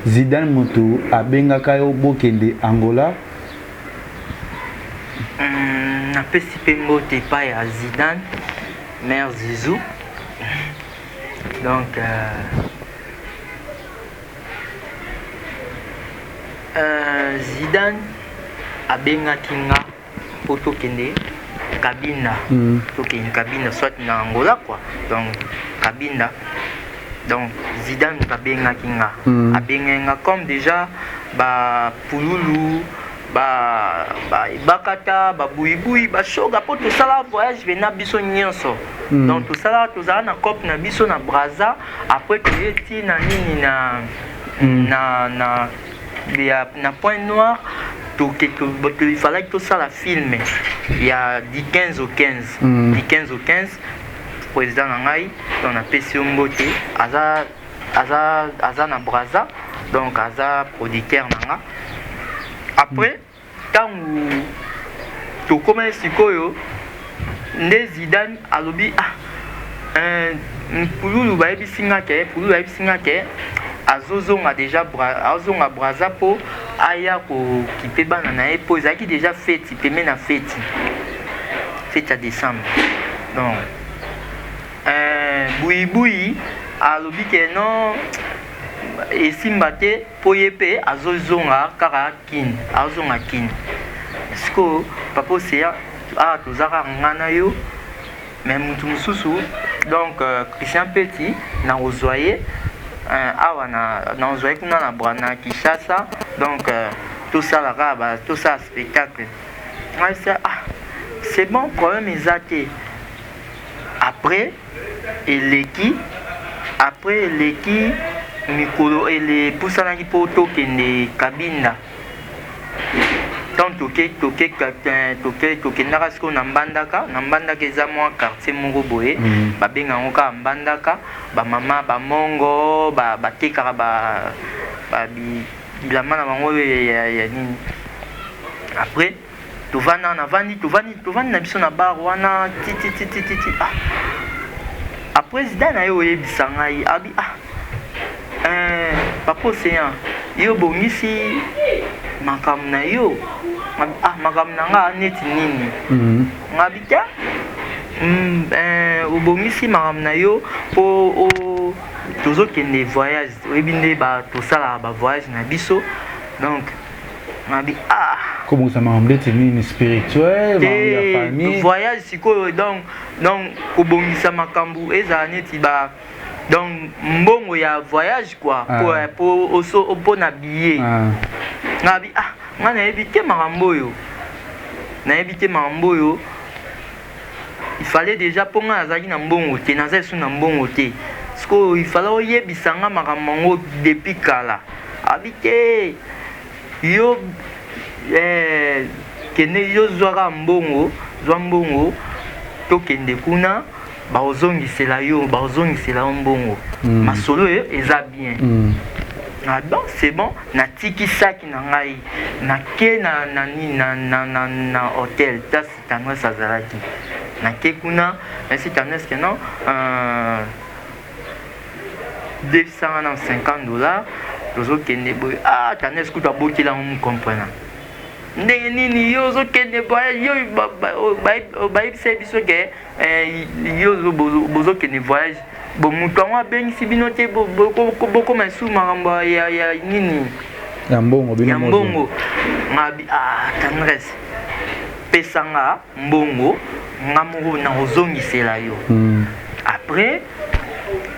Zidane moto abengaka yo bokende Angola? Napesi mpe mbote epai ya Zidane, mare Zizou. Donc Zidane abengaki nga mpo tokende Kabinda. Tokende Kabinda, soit na Angola quoi. Donc Kabinda, donc Zidane moto abengaki nga. Abengaki nga comme déjà bapululu, bakata babuyibuyi, bashoga, mpo tosala voyage mpena biso nyonso. Donc tosala, tozala na cope na biso na Braza, après toye ti na nini na na ya na Point Noir. Toke ifalaki tosala film ya du 15 au 15. Du 15 au 15, président na ngai, donc napesi yo mbote, aza na Braza, donc aza producteur na nga. Après ntango tokomani sikoyo nde Zidane alobi: ah, pululu bayebisi nga ke, pululu bayebisi nga ke azozonga déjà, azozonga Braza mpo aya kokipe bana na ye, mpo ezalaki déjà feti pembe na feti ya décembre. Donc buyibuyi alobi ke non, esimba te, mpo ye mpe azozonga kaka Kini, azozonga Kini. Sikoyo papa Océan, awa toza kaka nga na yo, mais mutu mosusu, donc Christian Peti, nakozwa ye awa, nakozwa ye kuna na Kinshasa. Donc tosala kaka, tosala spectacle. Ngai sa: ah, c'est bon, problème eza te. Après eleki, après eleki mikolo elepusanaki mpo tokende Kabinda. Tant toke toke toke tokendaka sikoyo na Mbandaka. Na Mbandaka eza mwa quartier moko boye, babenga yango kaka Mbandaka. Bamama bamongo batekaka bilamba na bango ya nini. Après tovanda, navandi, tovandi, tovandi na biso na bar wana tititititi. Ah, après Zidane aye oyebisa ngai, abi: ah, papa Océan. Yo obongisi makambo na yo. Ah, makambo na nga neti nini? Ngabi te. Obongisi makambo na yo po tozokende voyage, oyebi nde ba tosalaka ba voyage na biso. Donc ngabi ah, kobongisa makambo neti nini? Spirituel, makambo ya famille? Voyage sikoyo, donc kobongisa makambo ezala neti ba, donc mbongo ya voyage quoi, po oso mpo na billet. Ngabi ah, nga nayebi te makambo oyo, nayebi te makambo oyo. Il fallait déjà, mpo nga nazalaki na mbongo te, naza esu na mbongo te. Sikoyo il fallait oyebisa nga makambo yango depuis kala. Abi te, yo kende, yo zwaka mbongo, zwa mbongo, tokende kuna, bakozongisela yo, bakozongisela yo mbongo. Masolo oyo eza bien. Ah bon, c'est bon. Natiki saki na ngai, nake na nini, na hotel place Tendresse azalaki. Nake kuna, nayesi Tendresse ke non, 250 $, tozokende boye. Ah, Tendresse kutu abotelango mokomprena ndenge nini yo ozokende voyage. Yo bayebisa biso ke yo bozokende voyage bo, moto yango abengisi bino te, bokoma esu makambo ya nini? Ya mbongo bino. Ya mbongo. Ngabi ah, Tendresse, pesanga mbongo, nga moko nakozongisela yo. Après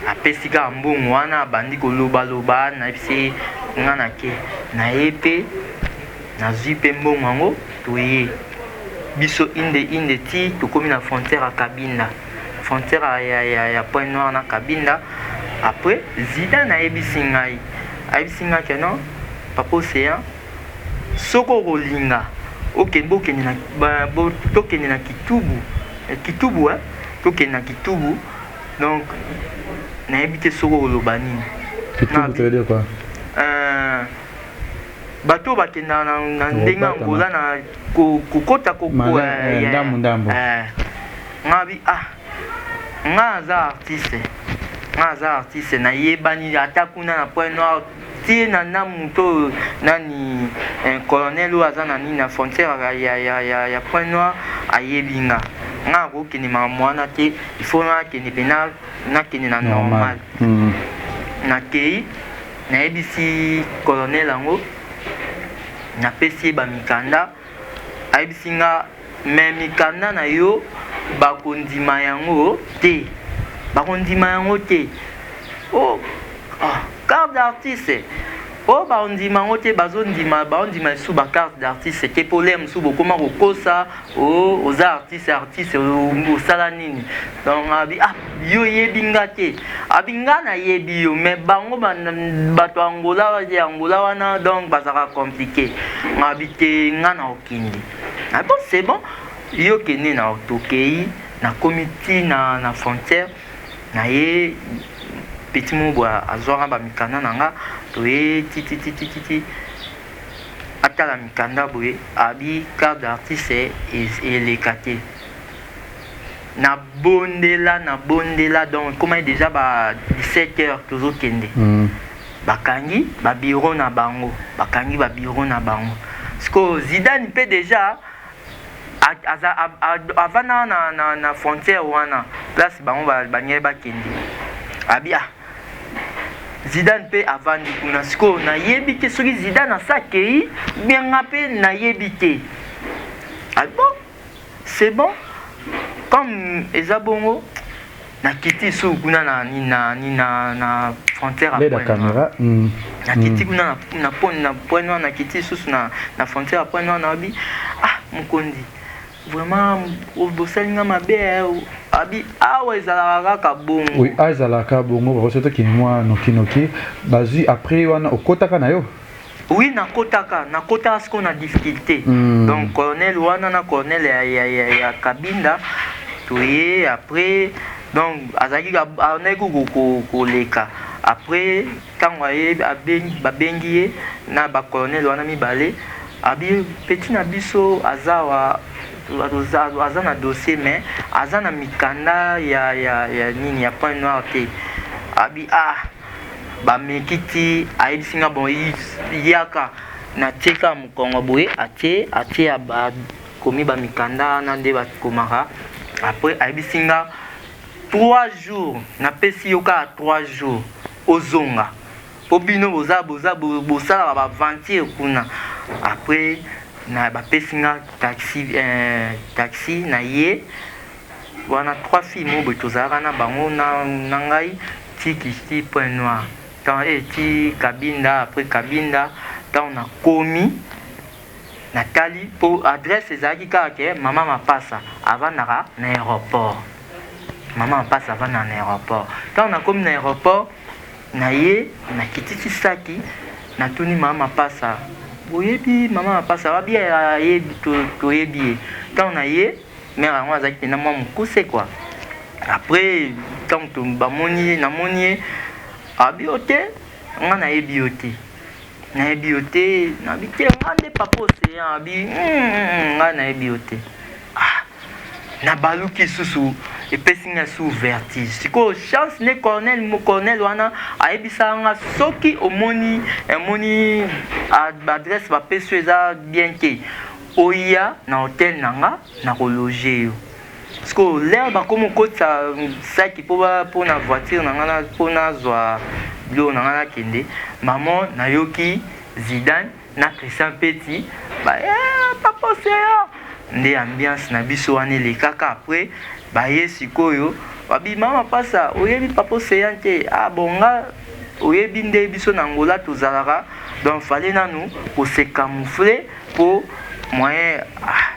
apesi kaka mbongo wana, abandi kolobaloba. Nayebisi nga nake na ye mpe nazwi mpe mbongo yango. Toye biso inde inde ti tokomi na frontière ya Kabinda, frontière ya Pointe Noire na Kabinda. Après Zidane ayebisi ngai, ayebisi ngai ke non, papa Océan, soki okolinga okende, bokende na, tokende na Kitubu, Kitubu, tokende na Kitubu. Donc nayebi te soki okoloba nini. Kitubu, ça veut dire quoi? Bato oyo bakendaka na ndenge ya Angola na kokota. Ndambu ndambu. Ngabi ah, nga aza artiste, nga aza artiste, nayebani ata kuna na Pointe Noire ti na moto oyo nani, colonel oyo aza na nini, na frontière ya Pointe Noire, ayebi nga. Nga akokende makambo wana te, il faut nakende mpe nakende na normal. Nakei, nayebisi colonel yango, napesi ye bamikanda. Ayebisi nga me mikanda na yo bakondima yango te, bakondima yango te. Oh, ah, carte d'artiste oyo bandima yango te, bazondima, baondima lisusu bacarte d'artiste te, mpo lere mosusu bokóma kokosa o oza artiste, artiste osala nini. Donc abi ah, yo oyebi nga te. Abi nga nayebi yo, mais bango bato ya Angola, ya Angola wana, donc bazalaka compliqué. Nga abi te, nga na okende. Ah bon, c'est bon, yo kende. Na tokei, nakomi ti na frontière na ye. Petit moko boye azwaka bamikanda na nga. Toye ti ti ti ti ti ti, atala mikanda boye, abi carte d'artiste eleka te. Nabondela, nabondela. Donc ekomaki déjà ba 17 heures, tozokende. Bakangi babiro na bango, bakangi babiro na bango. Sikoyo Zidane mpe déjà avanda na frontière wana, place bango banyai bakende. Abi ah, Zidane mpe avandi kuna. Sikoyo nayebi te soki Zidane asa akei bien, nga mpe nayebi te. Ah bon, c'est bon, comme eza bongo, nakiti lisusu kuna na frontière ya caméra. Nakiti kuna na Pointe Noire, nakiti lisusu na frontière ya Pointe Noire. Nabi ah, mokonzi, vraiment bosali nga mabe. Abi awa ezalaka kaka bongo. Oui, awa ezalaka bongo. Bakosi tokende mwa nokinoki. Bazwi après wana okotaka na yo? Oui, nakotaka, nakotaka sikoyo na difficulté. Donc colonel wana na colonel ya Kabinda, toye. Après donc azalaki andaki koleka. Après ntango aye, babengi ye na bacolonel wana mibale. Abi petit na biso aza wa, aza na dossier, mais aza na mikanda ya nini, ya Pointe Noire te. Abi ah. Bameki ti ayebisi nga bon yaka, natie kaka mokongo boye, atie atie akomi bamikanda wana nde bakomaka. Après ayebisi nga 3 jours, napesi yo kaka 3 jours ozonga, mpo bino boza boza bosalaka baaventure kuna. Après na bapesi nga taxi, taxi na ye wana, trois filles mo boye tozalaka na bango na ngai ti ti Point Noir tant e ti Kabinda. Après Kabinda, ntango nakomi, natali mpo adresse ezalaki kaka ke mama Mapasa avandaka na aéroport, mama Mapasa avandaka na aéroport. Ntango nakomi na aéroport na ye, nakitisi saki, natuni mama Mapasa: "Boyebi mama Mapasa?" Babi ayebi, toyebi ye. Ntango na ye, mare yango azalaki mpenza mwa mokuse quoi. Après ntango bamoni ye, namoni ye, abi yo te, nga nayebi yo te, nayebi yo te. Nabi te, nga nde Papa Océan. Abi nga nayebi yo te. Ah, nabaluki susu, epesi nga su vertige. Sikoyo chance nde Cornel, Cornel wana ayebisaka nga soki omoni emoni adresse bapesi yo eza bien te, oya na hotel na nga, nakologer yo. Sikoyo l'heure bakomi okotisa saki mpo na voiture na nga, mpo nazwa biloko na nga nakende, mama nayoki Zidane na Christian Peti ba "Papa Océan". Nde ambiance na biso wana elekaka. Après baye sikoyo, babi: "Mama Pasa, oyebi Papa Océan te?" "Ah bon, nga oyebi nde biso na Angola tozalaka." Donc fallait nanu kose camoufler mpo moyen. Ah,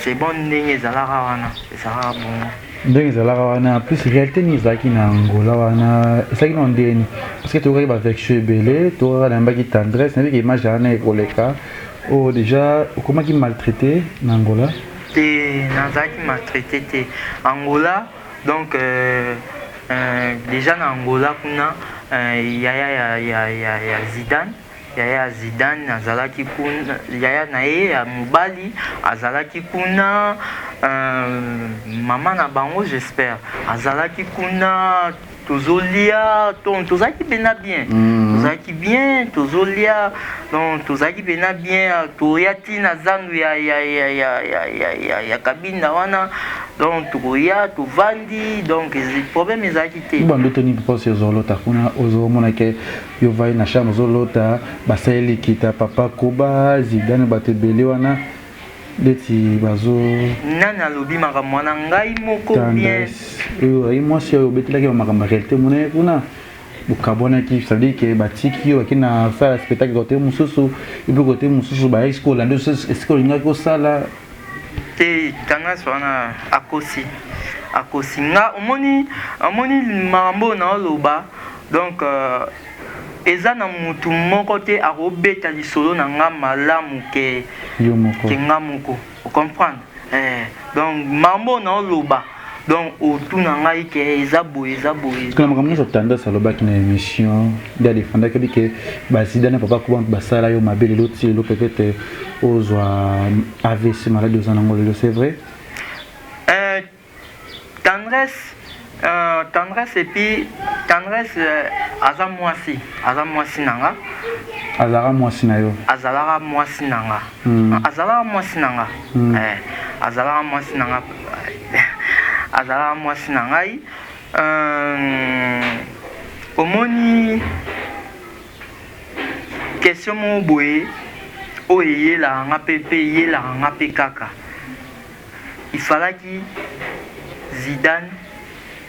c'est bon, ndenge ezalaka wana, ezalaka bongo. Ndenge ezalaka wana. En plus, réalité nini ezalaki na Angola wana? Ezalaki na ndeni? Parce que tokokaki baversion ebele, tokokaka nayambaki Tendresse, nayebiki image wana ekoleka oyo déjà okomaki maltraité na Angola. Te, nazalaki maltraité te Angola. Donc déjà na Angola kuna, yaya ya Zidane, yaya ya Zidane azalaki kuna, yaya na ye ya mobali azalaki kuna, mama na bango j'espère azalaki kuna. Tozolia, tozalaki mpena bien. Tozalaki bien, tozolia, donc tozalaki mpena bien. Toya ntina zandu ya Kabinda wana, donc tokoya, tovandi, donc problème ezalaki te. Bandoto nini mposi ozolota kuna? Ozomona ke yo vai na chambre, ozolota basaleli kita papa Koba, Zidane, bato ebele wana neti bazo Nani alobi makambo wana? Ngai moko bien? Oyo ayi mwasi oyo obetelaki bamakambo ya réalité, mona ye kuna bokabwanaki, ça veut dire ke batiki yo, baki na sala spectacle kote mosusu, epuis kote mosusu bayaki sikoyo olandi esika olingaki osala. Te, Tendresse wana akosi, akosi nga. Omoni, omoni makambo oyo naoloba, donc eza na mutu moko te akobeta lisolo na nga malamu ke yo moko. Ke nga moko, ocomprendre? Donc makambo oyo naoloba, donc otuna ngai ke eza boye, eza boye. Na makambo nyonso Tendresse alobaki na émission nde adefendaki, obi ke bazida na papa Kuba basala yo mabe, lelo ti lelo peut-être ozwa AVC, maladie oza nango lelo, c'est vrai? Tendresse, Tendresse, et puis Tendresse aza mwasi, aza mwasi na nga. Azalaka mwasi na yo? Azalaka mwasi na nga. Azalaka mwasi na nga. Azalaka mwasi na nga, azalaka mwasi na ngai. Omoni question moko boye oyo eyelaka nga mpe eyelaka nga mpe kaka ifalaki Zidane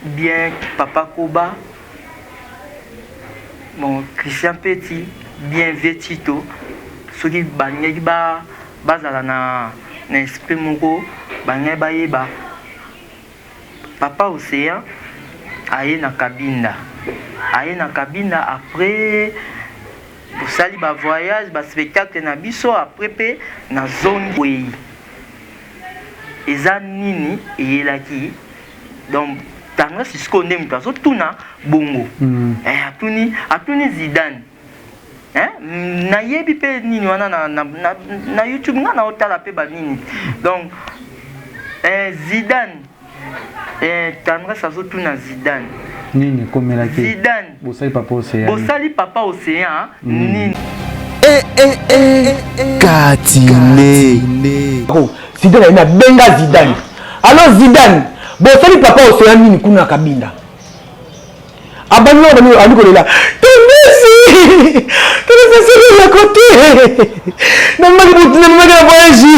bien, papa Koba, bon, Christian Peti bien, vie Tito, soki balingaki bazala na esprit moko, balingaki bayeba Papa Océan aye na Kabinda, aye na Kabinda, après tosali bavoyage, baspectacle na biso, après mpe nazongi wei, eza nini eyelaki? Donc Tendresse sikoyo nde moto azotuna bongo. Atuni Zidane. Eh, nayebi mpe nini wana na YouTube nga naotala mpe banini. Donc Zidane, Tendresse azotuna Zidane. Nini ekomelaki? Zidane. Bosali papa Océan. Bosali papa Océan nini? Eh eh eh Katine. Oh, Zidane ayebi abenga Zidane. Allo Zidane, bosali papa Océan nini kuna na Kabinda? Abandi na bandi abandi kolela. Tendesi! Tendesi asali eloko te. Namemaki motu namemaki na voyage.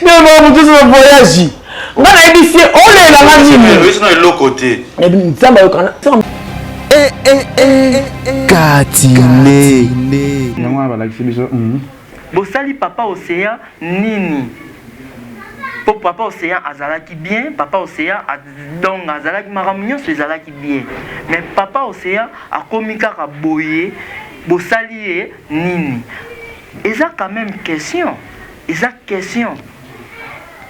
Namemaka motu nyonso na voyage. Nga nayebisi ye olela nga nini? Oyebisi na eloko te. Nzambe ayokana. Eh eh eh Katine. Yango wana balakisi biso. Bosali papa Ocean nini? Po papa Ocean azalaki bien, papa Ocean donc azalaki makambo nyonso ezalaki bien. Mais papa Ocean akomi kaka boye, bosali ye nini? Eza quand même question, eza question.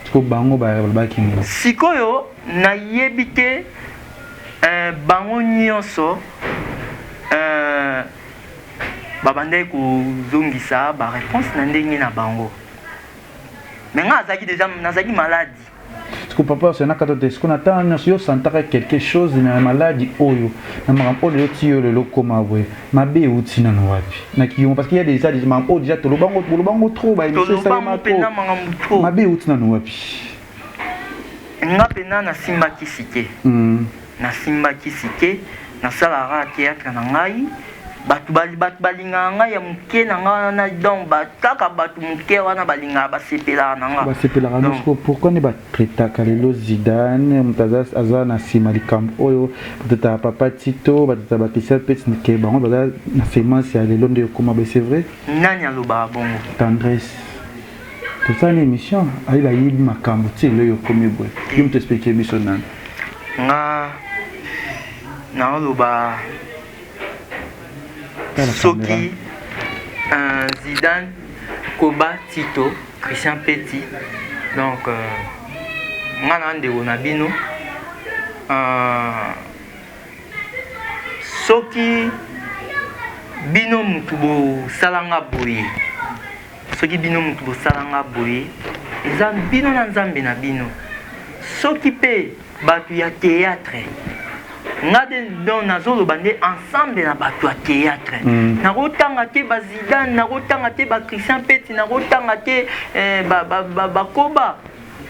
Sikoyo bango balobaki nini? Sikoyo nayebi te euh, bango nyonso euh, babandaki kozongisa ba réponse na ndenge na bango. Mais nga azalaki déjà nazalaki maladi. Siko papa osena kata te siko na ntango nyonso yo santaka quelque chose na maladi oyo na makambo oyo lelo ti yo lelo okoma boye mabe euti nano wapi na kiyongo parce qu'il y a déjà des makambo oyo déjà tolobango bolobango trop ba émission esalema trop mabe euti nano wapi? Nga pena nasimba kisi te. Nasimba kisi te, nasalaka theatre na ngai, batu batu balingaka ngai ya muke na ngai wana donc kaka batu muke wana balingaka basepelaka na nga. Basepelaka na sikoyo pourquoi nde ba traitaka lelo Zidane moto aza aza na sima likambo oyo batata papa Tito batata ba Christian Peti ke bango baza na semence ya lelo nde ekoma boye c'est vrai? Nani alobaka bongo? Tendresse. Tosali emission ayi bayebi makambo ti lelo yo okomi boye yo moto explique biso nani? Nga naoloba soki euh, Zidane Koba Tito Christian Peti donc euh, nga na ndeko na bino euh, soki bino mutu bosalanga boye Soki bino mutu bosala nga boye eza bino na nzambe na bino soki pe batu ya theatre nga de donc nazoloba nde ensemble na batu ya theatre mm. nakotanga te ba Zidane nakotanga te ba Christian Peti nakotanga te eh, ba, ba, ba, bakoba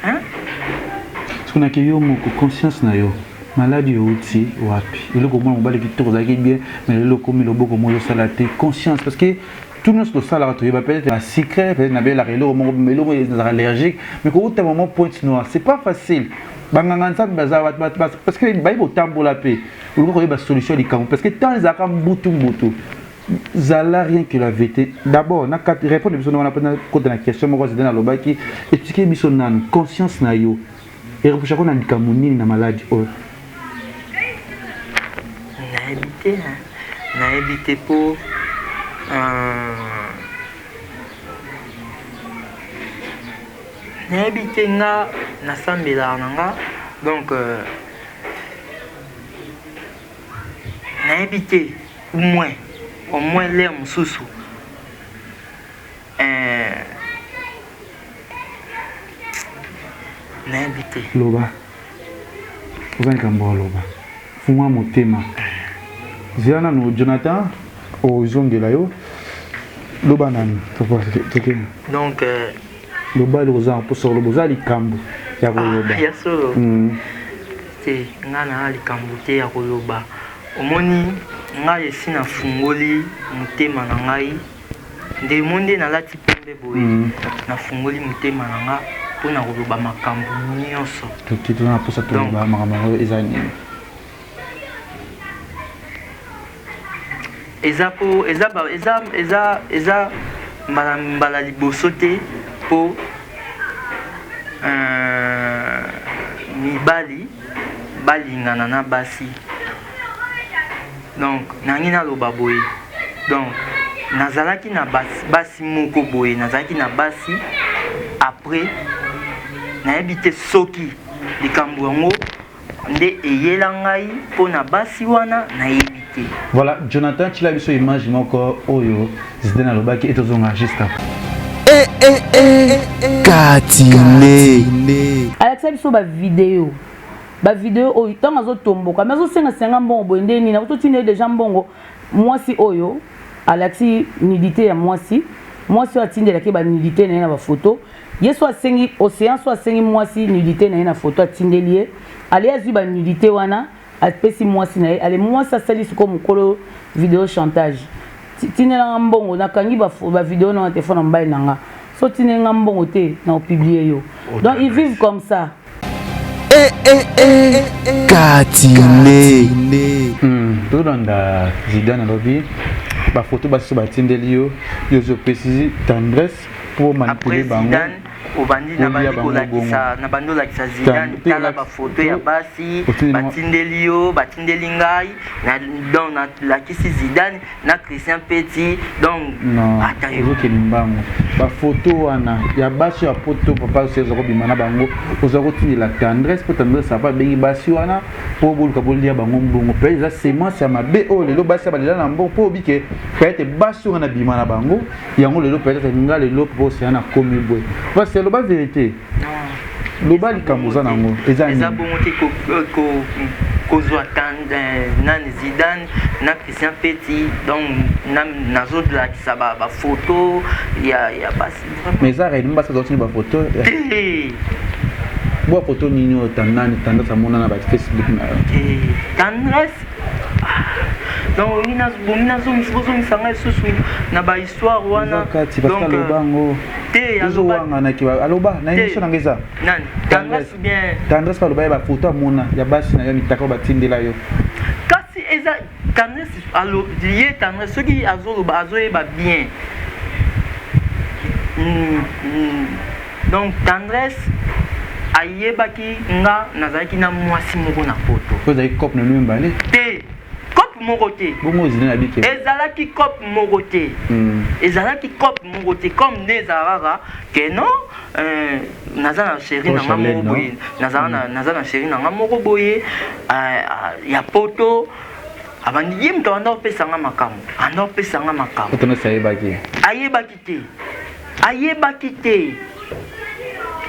hein? Soki yo moko conscience na yo maladi outi wapi eloko mwana mobali kitoko ozalaki bien mais lelo okomi loboko moko ezosala te conscience parce que tout nyonso tosalaka toyeba peut-être ba secret peut-être nabelaka eloko moko eloko ezalaka allergique mais kouta mama pointe noire c'est pas facile banganga nzambe baza parce que bayi kotambola mpe oluka koyeba solution ya likambo parce que temps ezalaka mbutu mbutu zala rien que la vérité d'abord na répondre biso wana mpena kota na question moko zidane alobaki explique biso nanu conscience na yo ereprochako na likambo nini na maladi oyo? Nayebi te, nayebi te po euh, nayebi te nga nasambelaka na nga donc euh, nayebi te ou moins au moins l'air mosusu Eh, nayebi te. Loba. Oza likambo ya loba. Fungwa motema. Zela nanu Jonathan ozongela yo. Loba nanu. Toke. Donc euh, loba eloko oza na mposa koloba oza likambo ya koloba. Ah, ya solo. Te nga na likambo te ya koloba. Omoni ngai esi nafungoli motema na ngai Nde mo nde nalati pembe boye mm. nafungoli motema na nga mpo na koloba makambo nyonso. Toki toza na mposa toloba makambo yango eza nini? Eza po eza eza eza eza mbala mbala liboso te mpo euh, mibali balingana na basi Donc nalingi naloba boye donc nazalaki na basi, basi moko boye nazalaki na basi après nayebi te soki likambo yango nde eyela ngai mpo na basi wana nayebi te. Voilà, Jonathan tila biso image moko oyo Zidane alobaki et tozonga juste après. Eh eh eh Katine. Alakisa biso ba video. Bavideo oyo ntango azotomboka me azosengasenga mbongo boye nde nini akototinda ye deja mbongo. Mwasi oyo alakisi nudité ya mwasi, mwasi oyo atindelaki ba nudité na ye na bafoto. Ye so asengi Océan, so asengi mwasi nudité na ye na foto, atindeli ye. Ale azwi ba nudité wana, apesi mwasi na ye. Ale mwasi asali sikoyo mokolo video chantage, tindelanga mbongo, nakangi ba video na telefone ya mobali na nga, so tindeli nga mbongo te na opublie yo. Donc ils vivent comme ça. Eh, eh, eh, Katine. Tolanda Zidane alobi bafoto basi batindeli yo, yo ozopesi tendresse mpo manipuler bango. Obandi nabandi kolakisa, nabandi olakisa Zidane, tala bafoto ya basi batindeli yo, batindeli ngai. Donc nalakisi Zidane na Christian Petit. Donc non, ozokende mbango. Bafoto wana ya basi ya poto, papa oza kobima na bango, oza kotindela tendresse mpo tendresse apa abengi basi wana mpo boluka bolia bango mbongo. Peut eza semence ya mabe oyo lelo basi ya balela na mbongo, mpo obike peut-être basi wana bima na bango yango lelo, peut-être nga lelo mpo osea na komi boye, parce que loba vérité, loba likambo oza nango. Eza eza bongo te. Kozwa nani, Zidane na Christian Petit, donc nazolakisa bafoto ya basi. Mais eza réellement basi azotini bafoto te. Bwa foto nini oyo nani tendresse amona na bafacebook na yo? Tendresse, donc bongi nazongisa ngai lisusu na bahistoire wana. Kati parce que aloba yango, ezowanganaki, aloba na émission nanga eza. Nani, tendresse ou bien? Tendresse aloba ye bafoto amona ya basi na yo mitaka oyo batindela yo. Kasi eza tendresse, ye tendresse soki azoloba azoyeba bien. Donc tendresse ayebaki nga nazalaki na mwasi moko na poto. Po ezalaki cope na bino mibale? Te, cope moko te. Bongo ozili na bike? Ezalaki cope moko te, ezalaki cope moko te. Comme nde ezala kaka ke non, naza na chéri na nga moko boye, naza na chéri na nga moko boye ya poto. Abandi ye moto abanda kopesa nga makambo, anda kopesa nga makambo. Ayebaki? Ayebaki te, ayebaki te,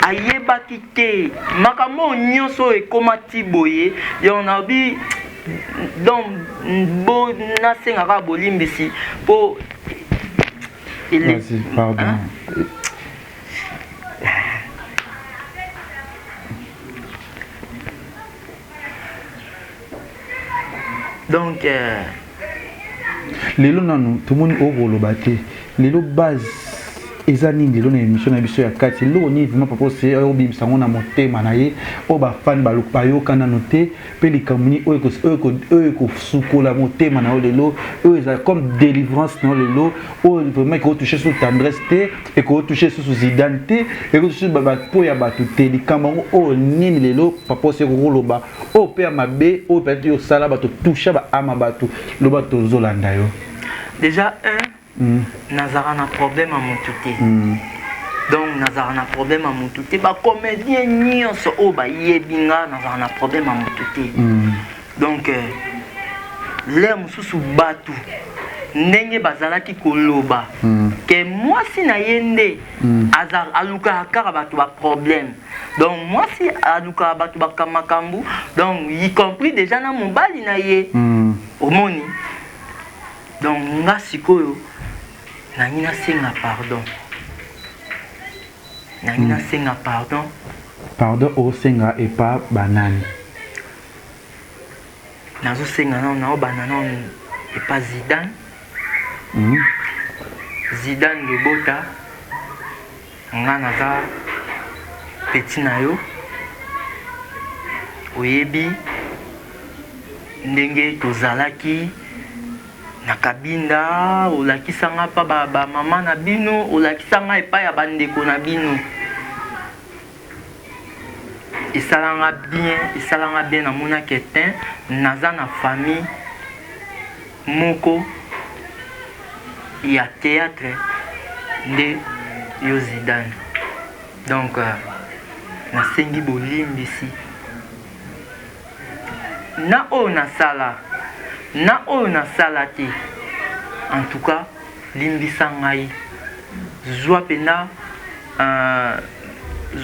ayebaki te. Makambo oyo nyonso oyo ekóma ti boye, donc nabi, donc bo nasenga kaka bolimbisi mpo. Pardon. Donc lelo nanu tomoni okoloba te. Lelo base eza nini? Lelo na émission na biso ya kati, eloko nini vraiment papa ose obimisa yango na motema na ye, oyo bafani bayoka nanu te, mpe likambo nini oyo ekosukola motema na yo lelo, oyo eza comme délivrance na yo lelo, oyo vraiment ekotouche susu tendresse te, ekotouche susu Zidane te, ekotouche bapo ya bato te? Likambo yango oyo nini lelo papa ose kokoloba, oyo mpe ya mabe, oyo peut-être yo osala bato, touche baama bato? Loba, tozolanda yo. Déjà un, nazalaka na problème ya motu te. Donc nazalaka na problème ya motu te. Bacomédien nyonso oyo bayebi nga, nazalaka na problème ya motu te. Donc l'heure mosusu bato ndenge bazalaki koloba ke mwasi na ye nde alukaka kaka bato baproblème, donc mwasi alukaka bato bamakambo, donc y compris déjà na mobali na ye. Omoni, donc nga sikoyo nangi nasenga pardon, nangi nasenga pardon. Pardon osenga epa banani? Nazosenga nano, naobanda nano epa Zidane. Zidane Lobota, nga naza petit na yo, oyebi ndenge tozalaki na Kabinda, olakisanga mpa bamama na bino, olakisanga epai ya bandeko na bino. Esalanga bien, esalanga bien. Namonaki te naza na famille moko ya théâtre nde yo Zidane. Donc nasengi bolimbisi na oyo nasala, na oyo nasala te. En tout cas limbisa ngai, zwa mpena,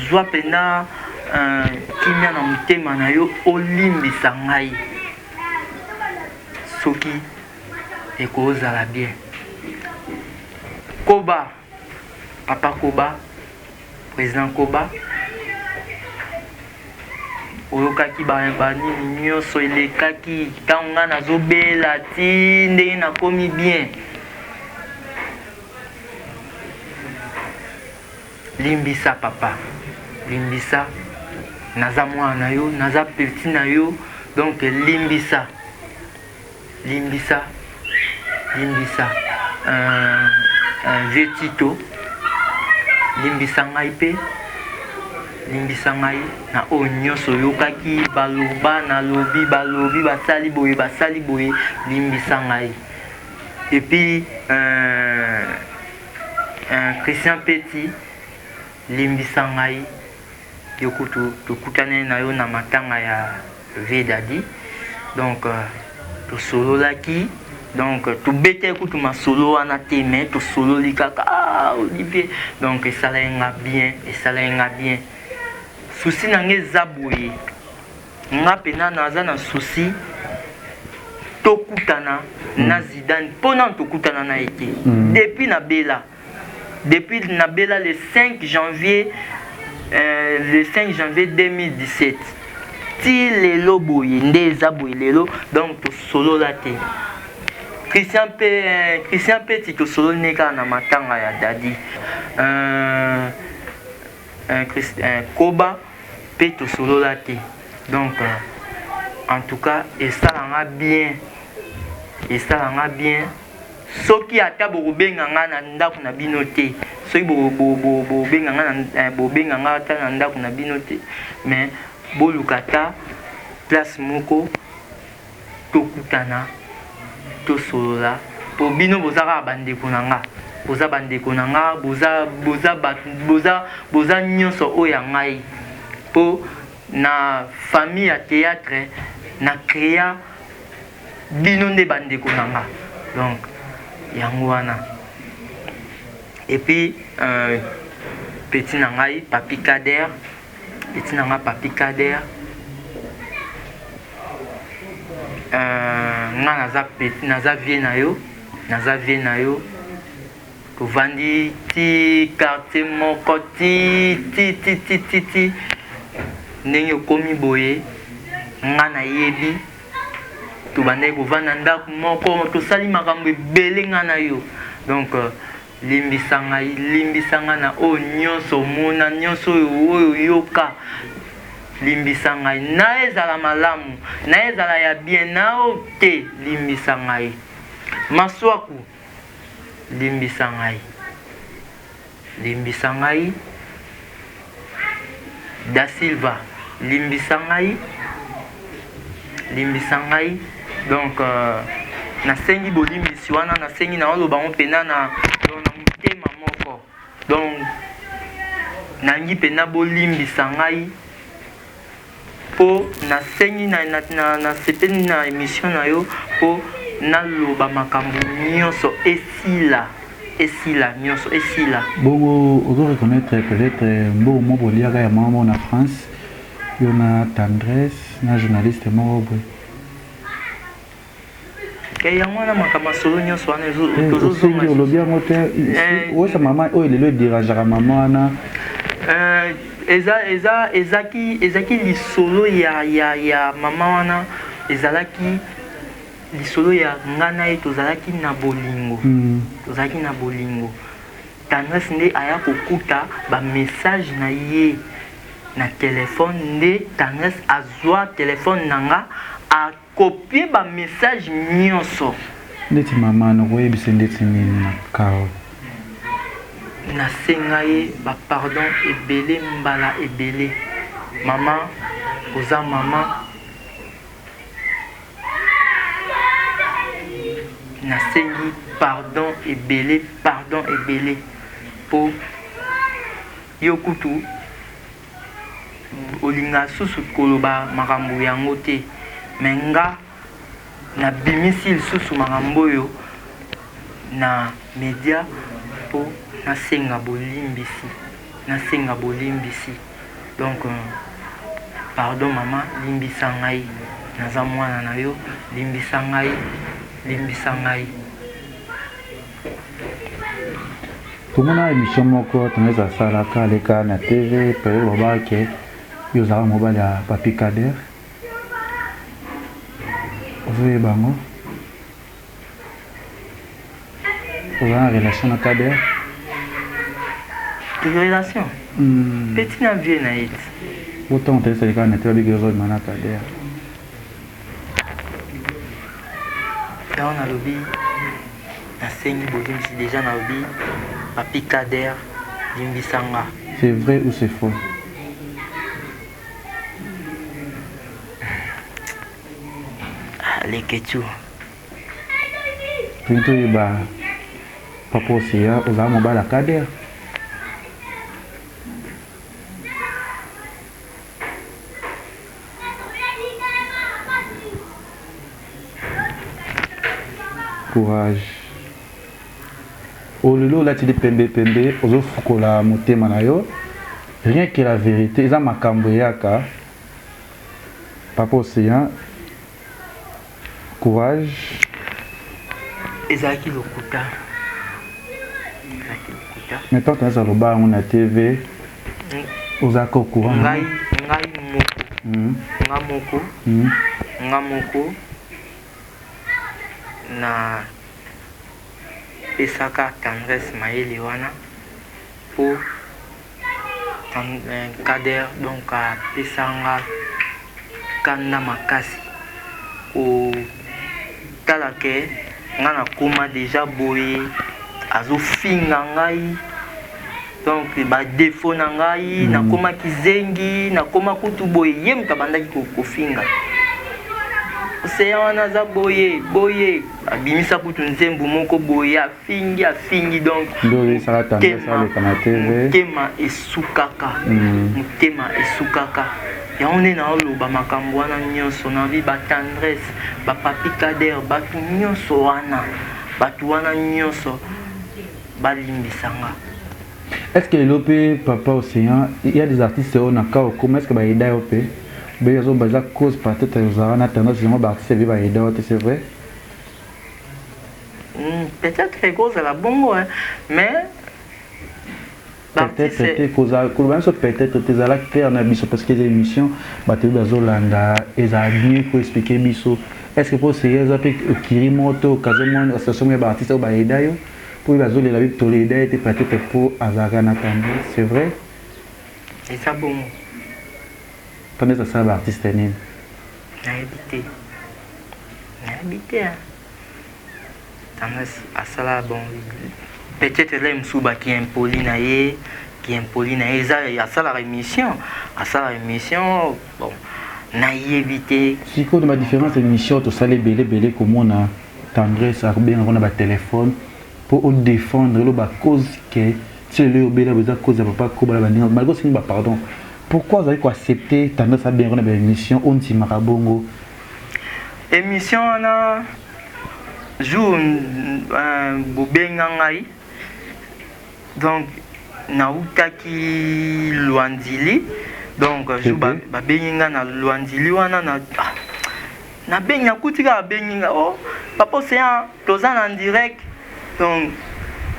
zwa mpena. euh, kimia na motema na yo olimbisa ngai soki ekozala bien. Koba papa Koba, president Koba, oyokaki banini nyonso elekaki ntango ngai nazobela ti ndenge nakomi bien. Limbisa papa, limbisa, naza mwana na yo, naza petit na yo, donc limbisa. Limbisa, limbisa euh, euh, vieux Tito, limbisa ngai mpe limbisa ngai na oyo nyonso oyokaki baloba nalobi balobi basali boye basali boye limbisa ngai epuis euh, euh, Christian Petit limbisa ngai Yo kutu tokutanaki na yo na matanga ya vieux Daddy donc tosololaki donc tobetaki kutu masolo wana te mais tosololi kaka ah, Olivier donc esalaki nga bien esalaki nga bien souci na nga eza boye nga mpena naza na souci tokutana na Zidane mpo nanu tokutana na ye te depuis na bela Depuis na bela le 5 janvier euh, le 5 janvier 2017 ti lelo boye nde eza boye lelo donc tosolola te Christian pe euh, Christian Peti tosololi ne kaka na matanga ya Dadi euh, euh, Christ, euh, Koba pe tosolola te donc euh, en tout cas esalanga bien esalanga bien Soki ata bokobenga nga na ndako na bino te, soki bobenga nga na eh, bobenga nga ata na ndako na bino te, mais boluka ata place moko tokutana tosolola, po bino boza kaka bandeko na nga, boza bandeko na nga, boza boza bato boza boza nyonso oyo ya ngai, po na famille ya theatre na crea Bino nde ba ndeko na nga donc yango wana et puis euh, petit na ngai Papi Kader petit na ngai Papi Kader euh, nga naza petit naza vie na yo naza vie na yo Tovandi ti quartier moko ti ti ti ti ti ti ndenge okomi boye nga nayebi tobandaki kovanda ndako moko tosali makambo ebele nga na yo donc euh, limbisa ngai limbisa ngai na oyo nyonso omona nyonso oyo oyo oyoka limbisa ngai na ezala malamu na ezala ya bien na oyo te limbisa ngai maswaku Limbisa ngai, limbisa ngai, Da Silva, limbisa ngai, limbisa ngai. Donc euh, nasengi bolimbisi wana, nasengi na oloba ngo mpena na donc na motema moko. Donc nangi mpena bolimbisa ngai Po nasengi na na nasepeli na emission na yo po naloba makambo nionso esila esila nionso esila. Bongo ozo reconnaitre peut etre mbongo moko boliaka ya mama moko na France yo na tendresse na journaliste moko boye. Eh, yango wana makambo masolo nyonso wana eh, tozozonga olobi yango te eh, oyesa mama oyo lelo ederangeaka mama wana eh, eza eza ezaki ezaki lisolo ya ya ya mama wana ezalaki lisolo ya nga na ye tozalaki na bolingo mm. tozalaki na bolingo tendresse nde aya kokuta ba message na ye na telefone nde tendresse azwa telefone na nga a Copier ba message nionso. Ndeti maman okoyebisa ndeti nini na cas oyo? Nasenga ye ba pardon ebele mbala ebele maman oza maman nasengi pardon ebele pardon ebele po yo kutu Olinga susu koloba makambo yango te mais nga na bimisi lisusu makambo oyo na media po nasenga bolimbisi nasenga bolimbisi donc. Pardon mama, limbisa ngai, naza mwana na yo, limbisa ngai, limbisa ngai. Tomona emission moko Tendresse asalaka aleka na TV pe olobaka ke yo ozalaka mobali ya Papy Kader. Ozoyeba yango? Oza na relation na Kader? Relation? Petit na vieux na ye ti. Botango Tendresse alekaka na TV abiki yo ozobima na Kader. Yango nalobi nasengi bolimbisi dejà nalobi Papy Kader limbisa nga. C'est vrai ou c'est faux? Ah, Leketchou. Tolingi toyeba papa Oseya ozala mobali ya Kader? Courage. Olelo olati lipembe pembe ozofukola motema na yo rien que la verite eza makambo eyaka papa ocean courage. Ezalaki lokuta. Ezalaki lokuta. Mais tant que aloba yango na TV ozalaka au courant? Ngai ngai moko. Nga moko. Nga moko na pesaka tendresse mayele wana po Kader donc apesa nga kanda makasi kotala ke nga nakoma dejà boye azofinga ngai donc ba defaut na ngai nakoma kizengi nakoma kutu boye ye moto abandaki kofinga oseya wana aza boye boye abimisa kutu nzembo moko boye afingi afingi donc motema esukaka motema esukaka yango nde naoloba makambo wana nyonso na vie ba tendresse ba papi kader bato nyonso wana bato wana nyonso balimbisa nga. Est-ce que lelo pe papa Ocean, il y a des artistes oyo na cas okoma, est-ce que ba aida yo pe? Be azo baza cause peut-être ozala na tendance yango ba artistes be ba aida yo te, c'est vrai? Peut-être ekozala bongo hein, mais peut-être te kozala koloba nyonso peut-être te ezala clair na biso parce que eza émission bato oyo bazolanda ezala bien ko expliquer biso est ce que po seye eza mpe okiri moko to okazo mwa association moko ya baartiste oyo baeda yo mpo oyo bazolela bi toleeda ye te peut-être mpo azalaka na tendresse c'est vrai? Eza bongo. Tendresse asala baartiste nini? Nayebi te, nayebi te hein. Tendresse asala bon peut-être là mosusu baki impoli na ye ki impoli na ye eza asalaka émission asalaka émission bon nayebi te. Sikoyo na ba différentes émissions tosali ebele ebele komona Tendresse akobengaka na ba téléphone po o défendre eloba cause que ti lelo obela eza cause ya papa koba na baninga malgré osengi ba pardon pourquoi ozali ko accepter Tendresse abengaka na ba émission ondimaka bongo? Émission wana jour bobenga ngai donc nautaki Luandili donc jour babengi ngai na Luandili wana na nabengi nakuti kaka babengi ngai oh papa Ocean toza na direct donc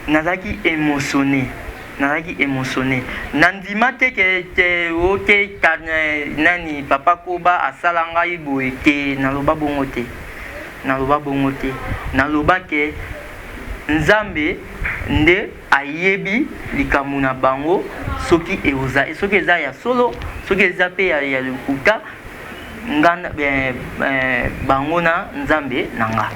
nazalaki émotionné nazalaki émotionné nandima te ke te oke nani papa koba asala ngai boye te naloba bongo te naloba bongo te naloba ke Nzambe nde ayebi likambo na bango soki eoza soki eza ya solo soki eza pe ya, ya lokuta nga eh, eh, bango na Nzambe na nga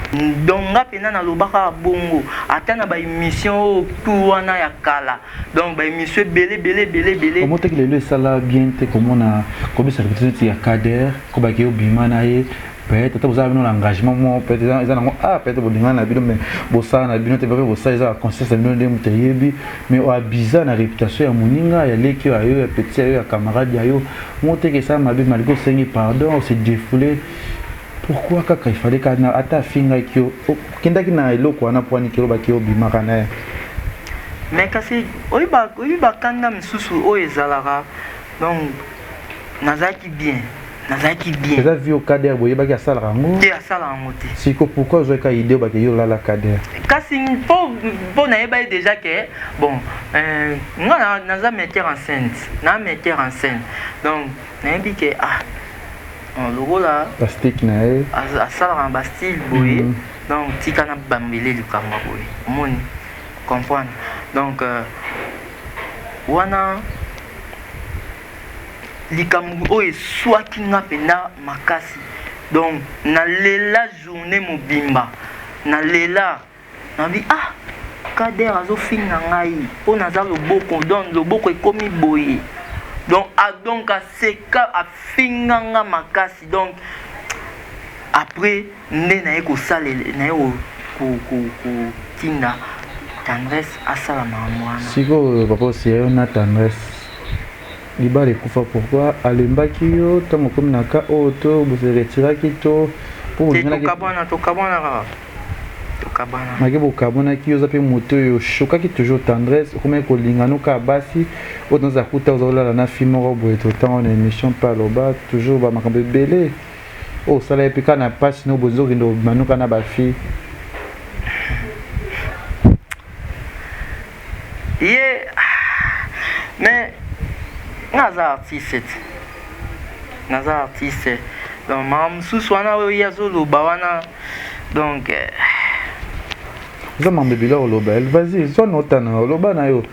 donc nga pena nalobaka bongo ata na ba émission oyo tout wana ya kala donc ba émission ebele ebele ebele ebele omotaki lelo esala bien te komona kobisa repetition ya Kader kobaki obima na ye peut-être ata bozala bino na engagement moko peut-être eza nango ah peut-être bolingana na bino mais bosala na bino te mpe bosala eza conscience na bino nde moto ayebi mais oabiza na réputation ya moninga ya leki ya yo ya petit ya yo ya camarade ya yo moko teke esala mabe malgré osengi pardon ose défoulé pourquoi kaka ifale kaka ata afingaki yo okendaki na eloko wana mpo aniki olobaki yo obimaka na ye mais kasi oyebi bakanda mosusu oyo ezalaka donc. Nazalaki bien. Nazalaki bien. Eza vie au Kader boyebaki asalaka yango? Te, asalaka yango te. Siko pourquoi ozwaki ka idée obake yo olala Kader? Kasi mpo nayeba ye déjà ke bon euh, nga naza metteur en scène, na metteur en scène. Donc nayebi ke ah lokola bastik na ye asalaka na bastyle boye mm -hmm. Donc tika na bambele likambo boye omoni comprendre. Donc euh, wana likambo oyo eswaki nga mpenza makasi. Donc nalela journée mobimba, nalela nabi ah Kader azofinga ngai mpo naza loboko, donc loboko ekomi boye. Donc ah, donc aseka afinga nga makasi. Donc après nde naye kosalela naye kotinda Tendresse asala makambo wana. Sikoyo papa Oseyo na Tendresse libala ekufa pourquoi? Alembaki yo ntango okomi na ka oyo to bose retiraki to po bolinganaki? Tokabwana, tokabwana kaka, tokabwana. Make bokabwanaki, yo oza mpe moto oyo oshokaki toujours Tendresse, okomaki kolinga no kaka basi oyo toza kuta oza olala na fille moko boye totango na émission mpe aloba toujours ba makambo ebele oyo osala ye mpe kaka na mpasi no boye ozokende obima no kaka na bafille. Ye mais nga aza artiste te, naza artiste. Donc makambo mosusu wana oyo ye azoloba wana donc eza mambo ebele oloba. Vas-y, zwa nota na oloba na yo,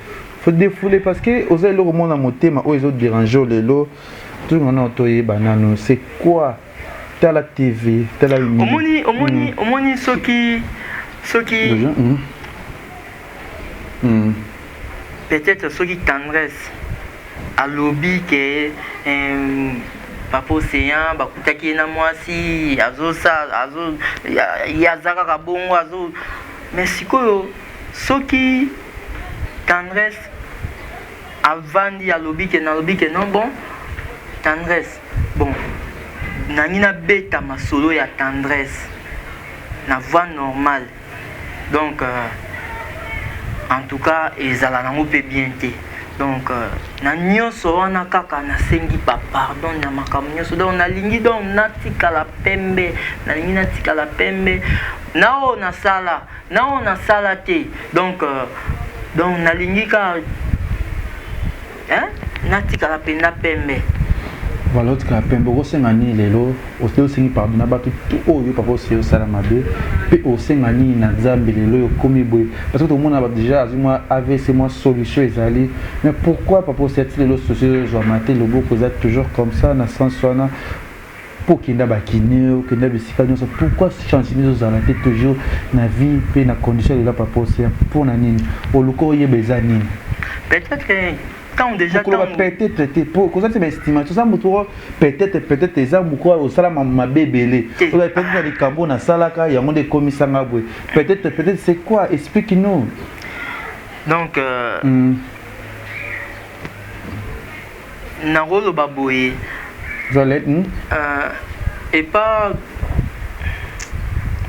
faut défouler parce que oza eloko mona motema oyo ezoderange lelo. Tozonga nano toyeba nano c'est quoi Tala TV, tala omoni omoni mm. Omoni soki soki Déjà, Peut-être soki Tendresse alobi ke eh, papa Océan bakutaki ye na mwasi azosa azo ye aza kaka bongo azo. Mais sikoyo soki Tendresse avandi alobi ke nalobi ke non, bon Tendresse, bon nangi nabeta masolo ya Tendresse na voix normale. Donc euh, en tout cas ezala nango mpe bien te. Donc euh, na nyonso wana kaka nasengi bapardon na makambo nyonso. Donc nalingi donc natikala pembe, nalingi natikala pembe na oyo nasala, na oyo nasala te. Donc euh, donc nalingi kaka hein, natikala mpenza pembe. Voilà, otikala pembe. Okosenga nini lelo? Osili osengi pardon na bato tu oyo papa osi osala mabe, mpe osenga nini na Nzambe lelo oyo okomi boye? Parce que tomona bato déjà azwi mwa AVC, mwa solution ezali, mais pourquoi papa osi ati lelo solution ezozwama te? Loboko eza toujours comme ça na sens wana mpo okenda bakine, okenda bisika nyonso, pourquoi changement ezozala te toujours na vie mpe na condition lelo papa osi? Mpo na nini oluka oyeba eza nini? Peut-être que quand déjà koloba peut-être te, po koza te baestimation oza motu moko peut-être peut-être eza moko osala mabe ebele, peut-être na likambo nasalaka yango nde ekomisanga boye, peut-être peut-être c'est quoi? Explique nous. Donc euh, nakoloba boye Zale, Epa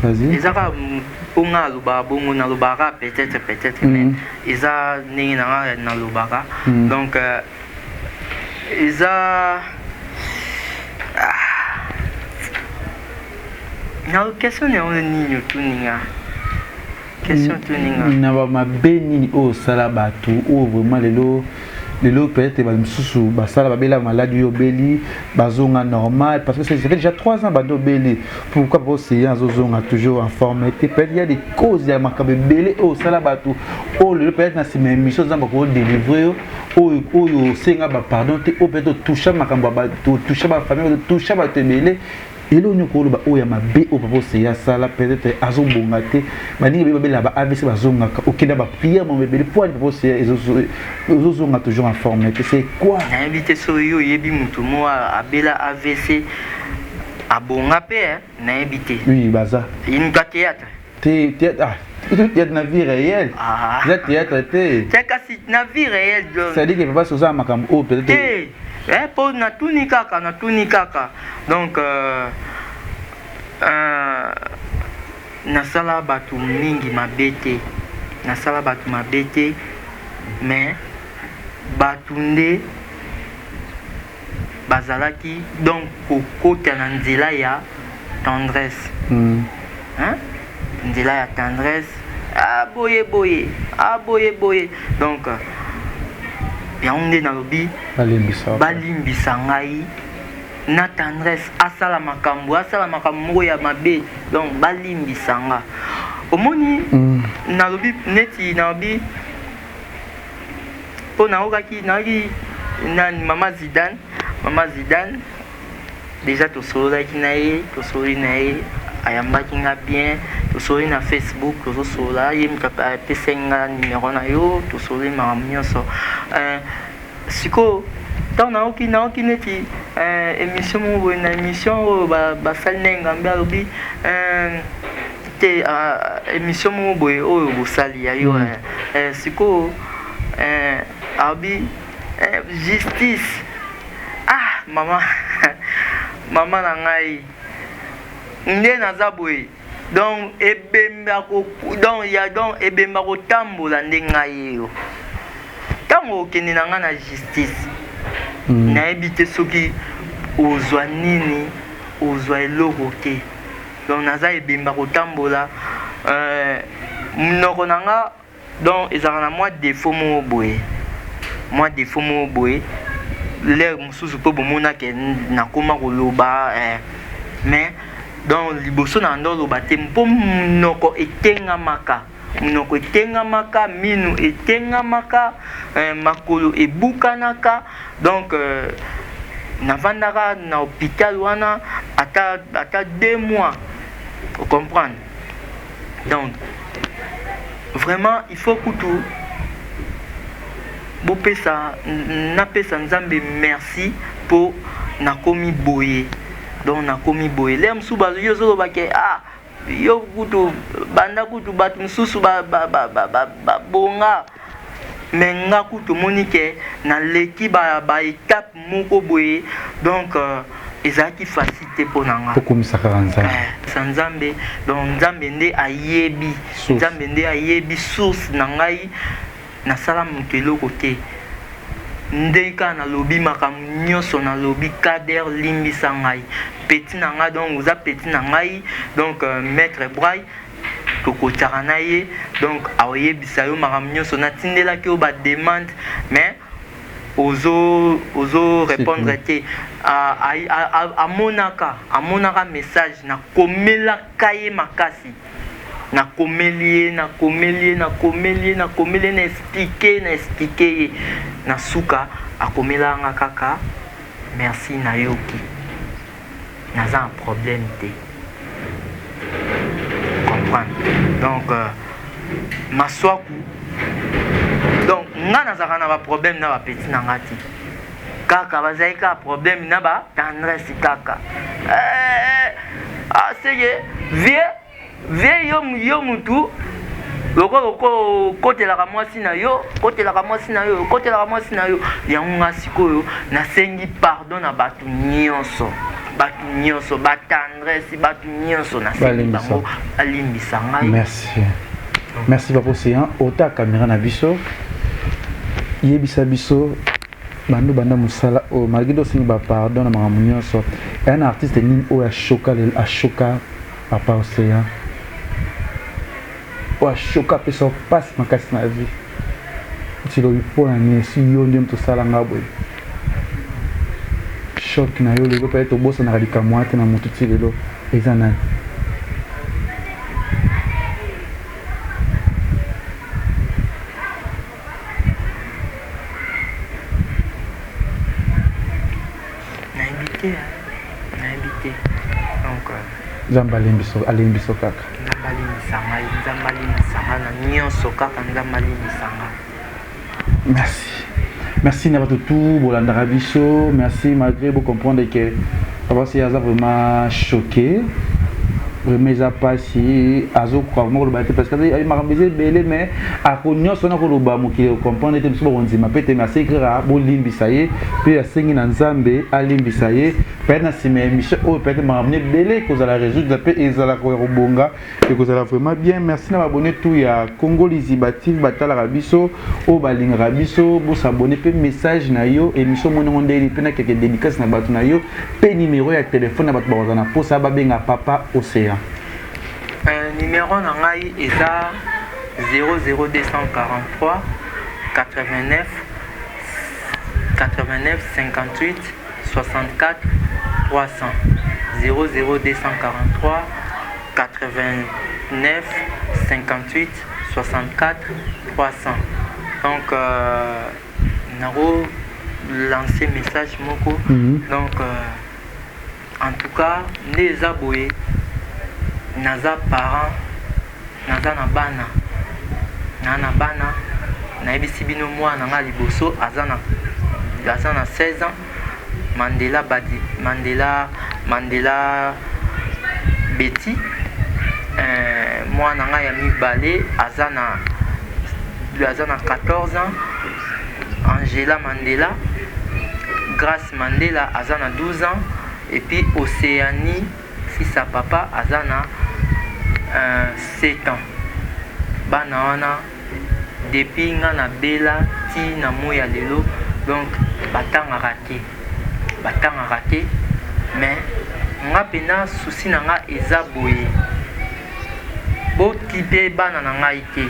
Vas-y. Eza kaka mpo nga nalobaka bongo, nalobaka peut-être peut-être, mais eza ndenge na nga nalobaka. Donc euh, eza ah. Na question na yango nini otuni nga? Question otuni nga. Na bamabe nini oyo osala bato oyo vraiment lelo lelo peut-être bato mosusu basala babela maladi oyo obeli bazonga normal? Parce que ça fait déjà 3 ans bando obeli, pourquoi papa Océan azozonga toujours en forme te? Peut-être il y a des causes ya makambo ebele oyo osala bato oyo lelo peut-être na nsima ya émission Nzambe akodélivre yo, oyo oyo osenga bapardon te, oyo peut-être otoucha makambo ya bato, otoucha bafamille, otoucha bato ebele. Eloko nini okoloba oyo ya mabe oyo papa Oseya asala, peut-être azobonga te? Baningi ebele babelaka ba AVC bazongaka, okenda baprière mambo ebele, mpo ani papa Oseya ezozonga toujours en forme te? C'est quoi? Nayebi te soki yo oyebi motu moko abela AVC abonga mpe, nayebi te. Oui, baza. Inuka théâtre. Te, théâtre, ah, théâtre na vie réelle. Ah. Eza théâtre te. Te, kasi na vie réelle. C'est-à-dire que papa oza makambo oyo peut-être te eh, mpo natuni kaka, natuni kaka. Donc euh, euh, nasala bato mingi mabe te, nasala bato mabe te, mais bato nde. bazalaki donc kokota na nzela ya tendresse mm. hein? Nzela ya tendresse ah, boye boye ah, boye boye donc yango nde nalobi balimbisa ngai na tendresse asala makambo asala makambo moko ya mabe donc balimbisa nga omoni mm. Nalobi neti nalobi mpo naokaki nayoki nani mama Zidane, mama Zidane deja tosololaki na ye, tosololi na ye, ayambaki nga bien, tosololi na Facebook, tozosolola ye moto apesaki nga numero na yo, tosololi makambo nyonso. Euh, sikoyo ntango nayoki nayoki neti euh, émission moko boye na émission oyo basali na engambe alobi euh, te uh, émission moko boye oyo bosali ya yo mm. eh, sikoyo eh, alobi eh, justice ah mama mama na ngai nde naza boye donc ebembe donc ya donc ebembe akotambola nde ngai yo ntango okende na ngai na justice mm. Nayebi te soki ozwa nini, ozwa eloko te. Donc naza ebembe kotambola euh, monoko na nga donc ezalaka na mwa défaut moko boye, mwa défaut moko boye lere mosusu mpo bomonake nakoma koloba eh. Mais donc liboso na ndo oloba te mpo monoko etengamaka, monoko etengamaka, minu etengamaka eh, makolo ebukanaka. Donc euh, navandaka na hôpital wana ata ata 2 mois, comprendre. Donc vraiment il faut kutu bopesa napesa Nzambe merci mpo nakomi boye. Donc nakomi boye lere mosusu yo ozoloba ke ah yo kutu banda kutu bato mosusu babonga ba, ba, ba, ba, mais nga kutu omoni ke naleki ba, ba étape moko boye. Donc euh, ezalaki facile te mpo na nga. Tokumisa kaka Nzambe. Eh, sa Nzambe. Donc Nzambe nde ayebi, Nzambe nde ayebi source na ngai. Nasala moto eloko te, nde kaka nalobi makambo nyonso nalobi. Kader, limbisa ngai, petit na ngai. Donc oza petit na ngai. Donc euh, maître Brai tokotiaka na ye, donc aoyebisa yo makambo nyonso natindelaki yo bademande, mais ozo ozo répondre te. Amonaka amonaka message nakomelaka ye makasi, nakomeli ye, nakomeli ye, nakomeli ye, nakomeli ye, na expliquer na expliquer ye. Na suka akomelaka nga kaka merci, nayoki, naza na problème te, comprendre. Donc euh, maswaku donc nga nazalaka na baproblème na bapeti na nga te, kaka bazali kaka problème na batendresse kaka eh, ah, seke vie vie yo, yo mutu lokola okotelaka mwasi na yo, kotelaka mwasi na yo, kotelaka mwasi na yo. Yango nga sikoyo nasengi pardon na bato nyonso, bato nyonso, batendresse, bato nyonso, nasengi bango balimbisa ngai. Merci, merci papa Océan. Ota caméra na biso, yebisa biso bando banda mosala oyo, malgré tosengi bapardon na makambo nyonso, eya na artiste nini oyo ashoka lelo, ashoka papa Océan, oyo ashoka, apesa mpasi makasi na vie, tilobi mpo na nini esi yo nde moto osala nga boye? Choc na yo lelo mpe tobosanaka likambo wana te na motu ti lelo, eza nani? Nayebi te, nayebi te. Donc Nzambe alembiso, alembiso kaka. Nzambe alimbisa ngai, Nzambe alimbisa ngai na nyonso kaka, Nzambe alimbisa ngai. Merci, merci na bato tout bolandaka biso. Merci malgré bocomprendre que papa si aza vraiment choqué. Vraiment eza pasi, azokoka vraiment koloba te parce que makambo eza ebele, mais ako nyonso wana koloba, mokili comprendre te, mosusu bakondima pe te. Mais asengi kaka bolimbisa ye, mpe asengi na Nzambe alimbisa ye. Peut-être na nsima ya émission oyo, peut-être makambo ebele ekozala résoudre mpe ezalaka ya kobonga, ekozala vraiment bien. Merci na ba abonnés tout ya Congo Liziba TV, batalaka biso, oyo balingaka biso. Bos'abonner. Mpe message na yo, émission monango ndeni, mpe na keke dédicace na bato na yo, mpe numéro ya telefone na bato bakozala na mposa babenga Papa Océan. Numéro na ngai eza 00243 89 89 58 64 300, 00243 89 58 64 300. Donc nako lancer message moko. Donc en tout cas, nde eza boye, naza parent, naza na bana, naa na bana. Nayebisi bino, mwana nga liboso aza na 16 ans, Mandela Badi, Mandela, Mandela Beti. Mwana ngai ya mibale aza na 14 ans, Angela Mandela. Grace Mandela aza na 12 ans, et puis Océanie, fils ya papa, aza na 7 ans. Bana wana, depuis nga nabela ti na moi ya lelo, donc batangaka te, batangaka te. Mais nga mpenza, souci na nga eza boye: bokipe bana na ngai te,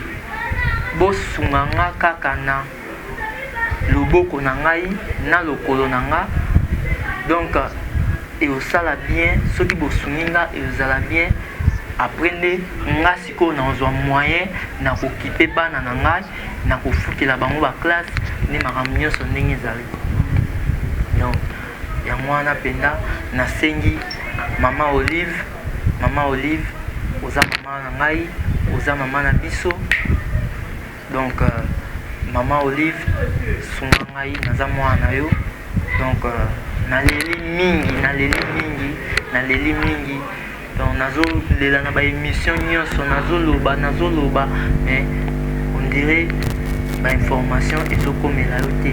bosunga nga kaka na loboko na ngai, na lokolo na nga. Donc eosala bien soki bosungi nga, ezala bien. Après nde nga sikoyo nazwa moyen na kokipe bana na ngai, na kofutela bango ba classe, nde makambo nyonso ndenge ezali. Donc yango wana mpenza nasengi Mama Olive. Mama Olive, oza mama na ngai, oza mama na biso. Donc Mama Olive, sunga ngai, naza mwana na yo. Donc naleli mingi, naleli mingi, naleli mingi. Donc nazolela na ba émission nyonso, nazoloba, nazoloba, mais on dirait ba information ezokomela yo te.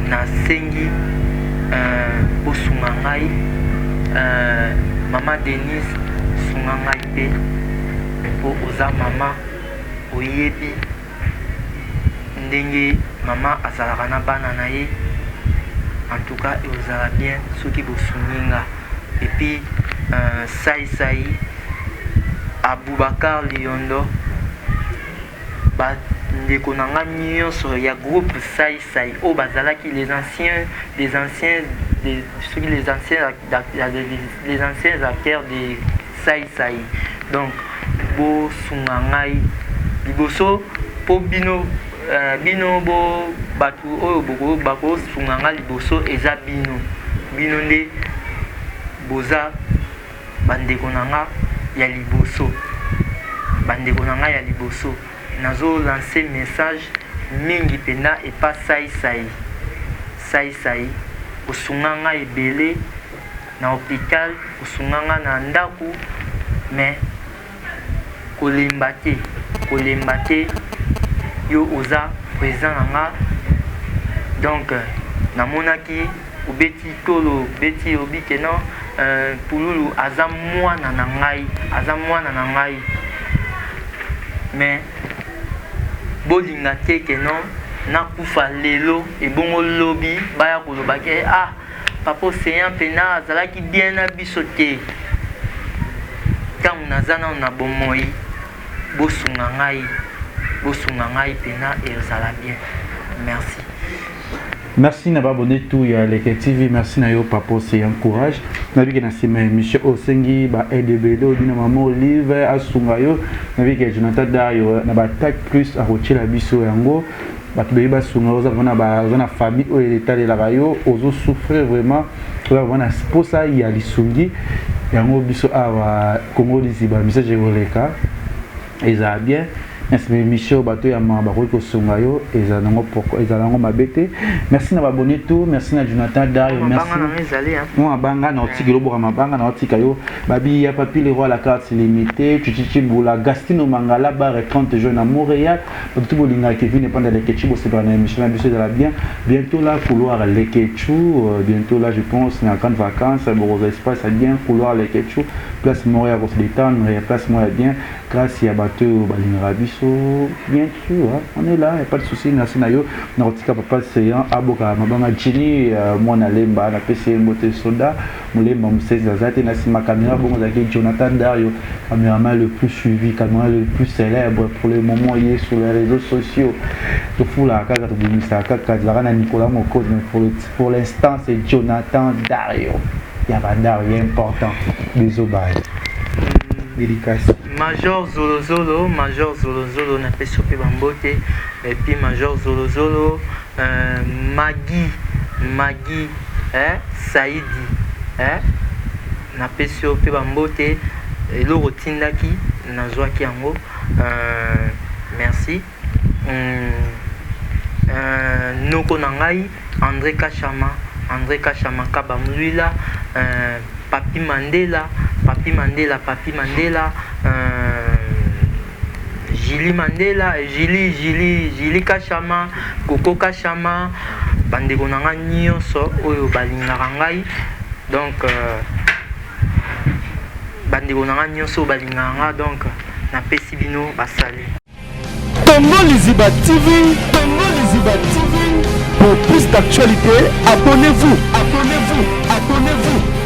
Nasengi bosunga ngai. Mama Denise, sunga ngai mpe, mpo oza mama, oyebi ndenge mama azalaka na bana na ye. En tout cas, ekozala bien soki bosungi nga. Et puis Saisai Aboubacar Liondo, bandeko na nga nyonso ya groupe Saisai oyo bazalaki les anciens soki les anciens acteurs de Saisai, donc bosunga ngai liboso, mpo bino bo bato oyo bakosunga ngai liboso eza bino. Bino nde boza bandeko na nga ya liboso, bandeko na ngai ya liboso. Nazolancer message mingi mpenza epa Saisai. Saisai, osunga ngai ebele na hôpital, osunga ngai na ndako, mais kolemba te, kolemba te. Yo oza président na nga. Donc namonaki obeti tolo, obeti, obi ke non, Pululu aza mwana na ngai, aza mwana na ngai. Mais bolinga te ke non, nakufa lelo, ebongo lobi baya koloba ke ah, Papa Océan mpena azalaki bien na biso te. Ntango naza nano na bomoi, bosunga ngai, bosunga ngai mpena, ezala bien. Merci. Merci na ba abonnés tout ya Leke TV. Merci na yo, Papa Océan, courage. Nabiki na nsima ya émission oyo, osengi ba aide ebele, obi na Mama Olive asunga yo. Nabiki Jonathan Dario na ba tac plus akotiela biso yango. Bato beyi basunga. Oza vraiment, oza na famille oyo etalelaka yo, ozosouffrir vraiment, oza vraiment na posa ya lisungi. Yango biso awa Congo Liziba, message ekoleka, ezala bien. Na nsima émission, bato ya mawa bakoki kosunga yo, ezala nango pourquoi, ezala nango mabe te. Merci na babone tout, merci na Jonathan Dario, merci. Mabanga na ezali, hein. Mwa mabanga na otika elobwaka mabanga na otika yo babi ya Papi le Roi, la carte limitée, Chichichi Bula, Gastino Mangala Bar 30 juin na Montréal. Bato tu bolingaka Kevin Epanda Lekechu, bosepela na émission na biso, ezala bien. Bientôt là, couloir Lekechu, bientôt là, je pense na grande vacances bokozwa espace ya bien, couloir Lekechu, place moko ya kose détendre, ya place moko ya bien, grâce ya bato oyo balingaka biso. Bien sûr, hein, on est là, y a pas de souci. Merci na yo. Na kotika papa Seyan aboka mabanga, Jini mwana Lemba, napesi ye mbote, soda Molemba Mosezi aza te na nsima caméra. Bongo azalaki Jonathan Dario, caméraman le plus suivi, caméraman le plus célèbre pour le moment, ye sur les réseaux sociaux. Tofulaka kaka, tobimisaka kaka, ezalaka na Nicolas Mokozi, mais pour l'instant c'est Jonathan Dario ya badario ya important. Biso bye, dédicace. Major Zolozolo, Major Zolozolo, napesi yo mpe bambote. Et puis Major Zolozolo, Magi Magi, eh, Saidi, eh, napesi yo mpe bambote. Eloko otindaki, nazwaki yango, merci. Noko na ngai André Kachama, André Kachama Kabamlwila, Papi Mandela, Papi Mandela, Papi Mandela, Jili Mandela, Jili, Jili, Jili Kachama, Koko Kachama, bandeko na ngai nyonso oyo balingaka ngai. Donc bandeko na ngai nyonso oyo balingaka ngai, donc napesi bino basali. Congo Liziba TV, Congo Liziba TV. Pour plus d'actualités, abonnez-vous, abonnez-vous, abonnez-vous.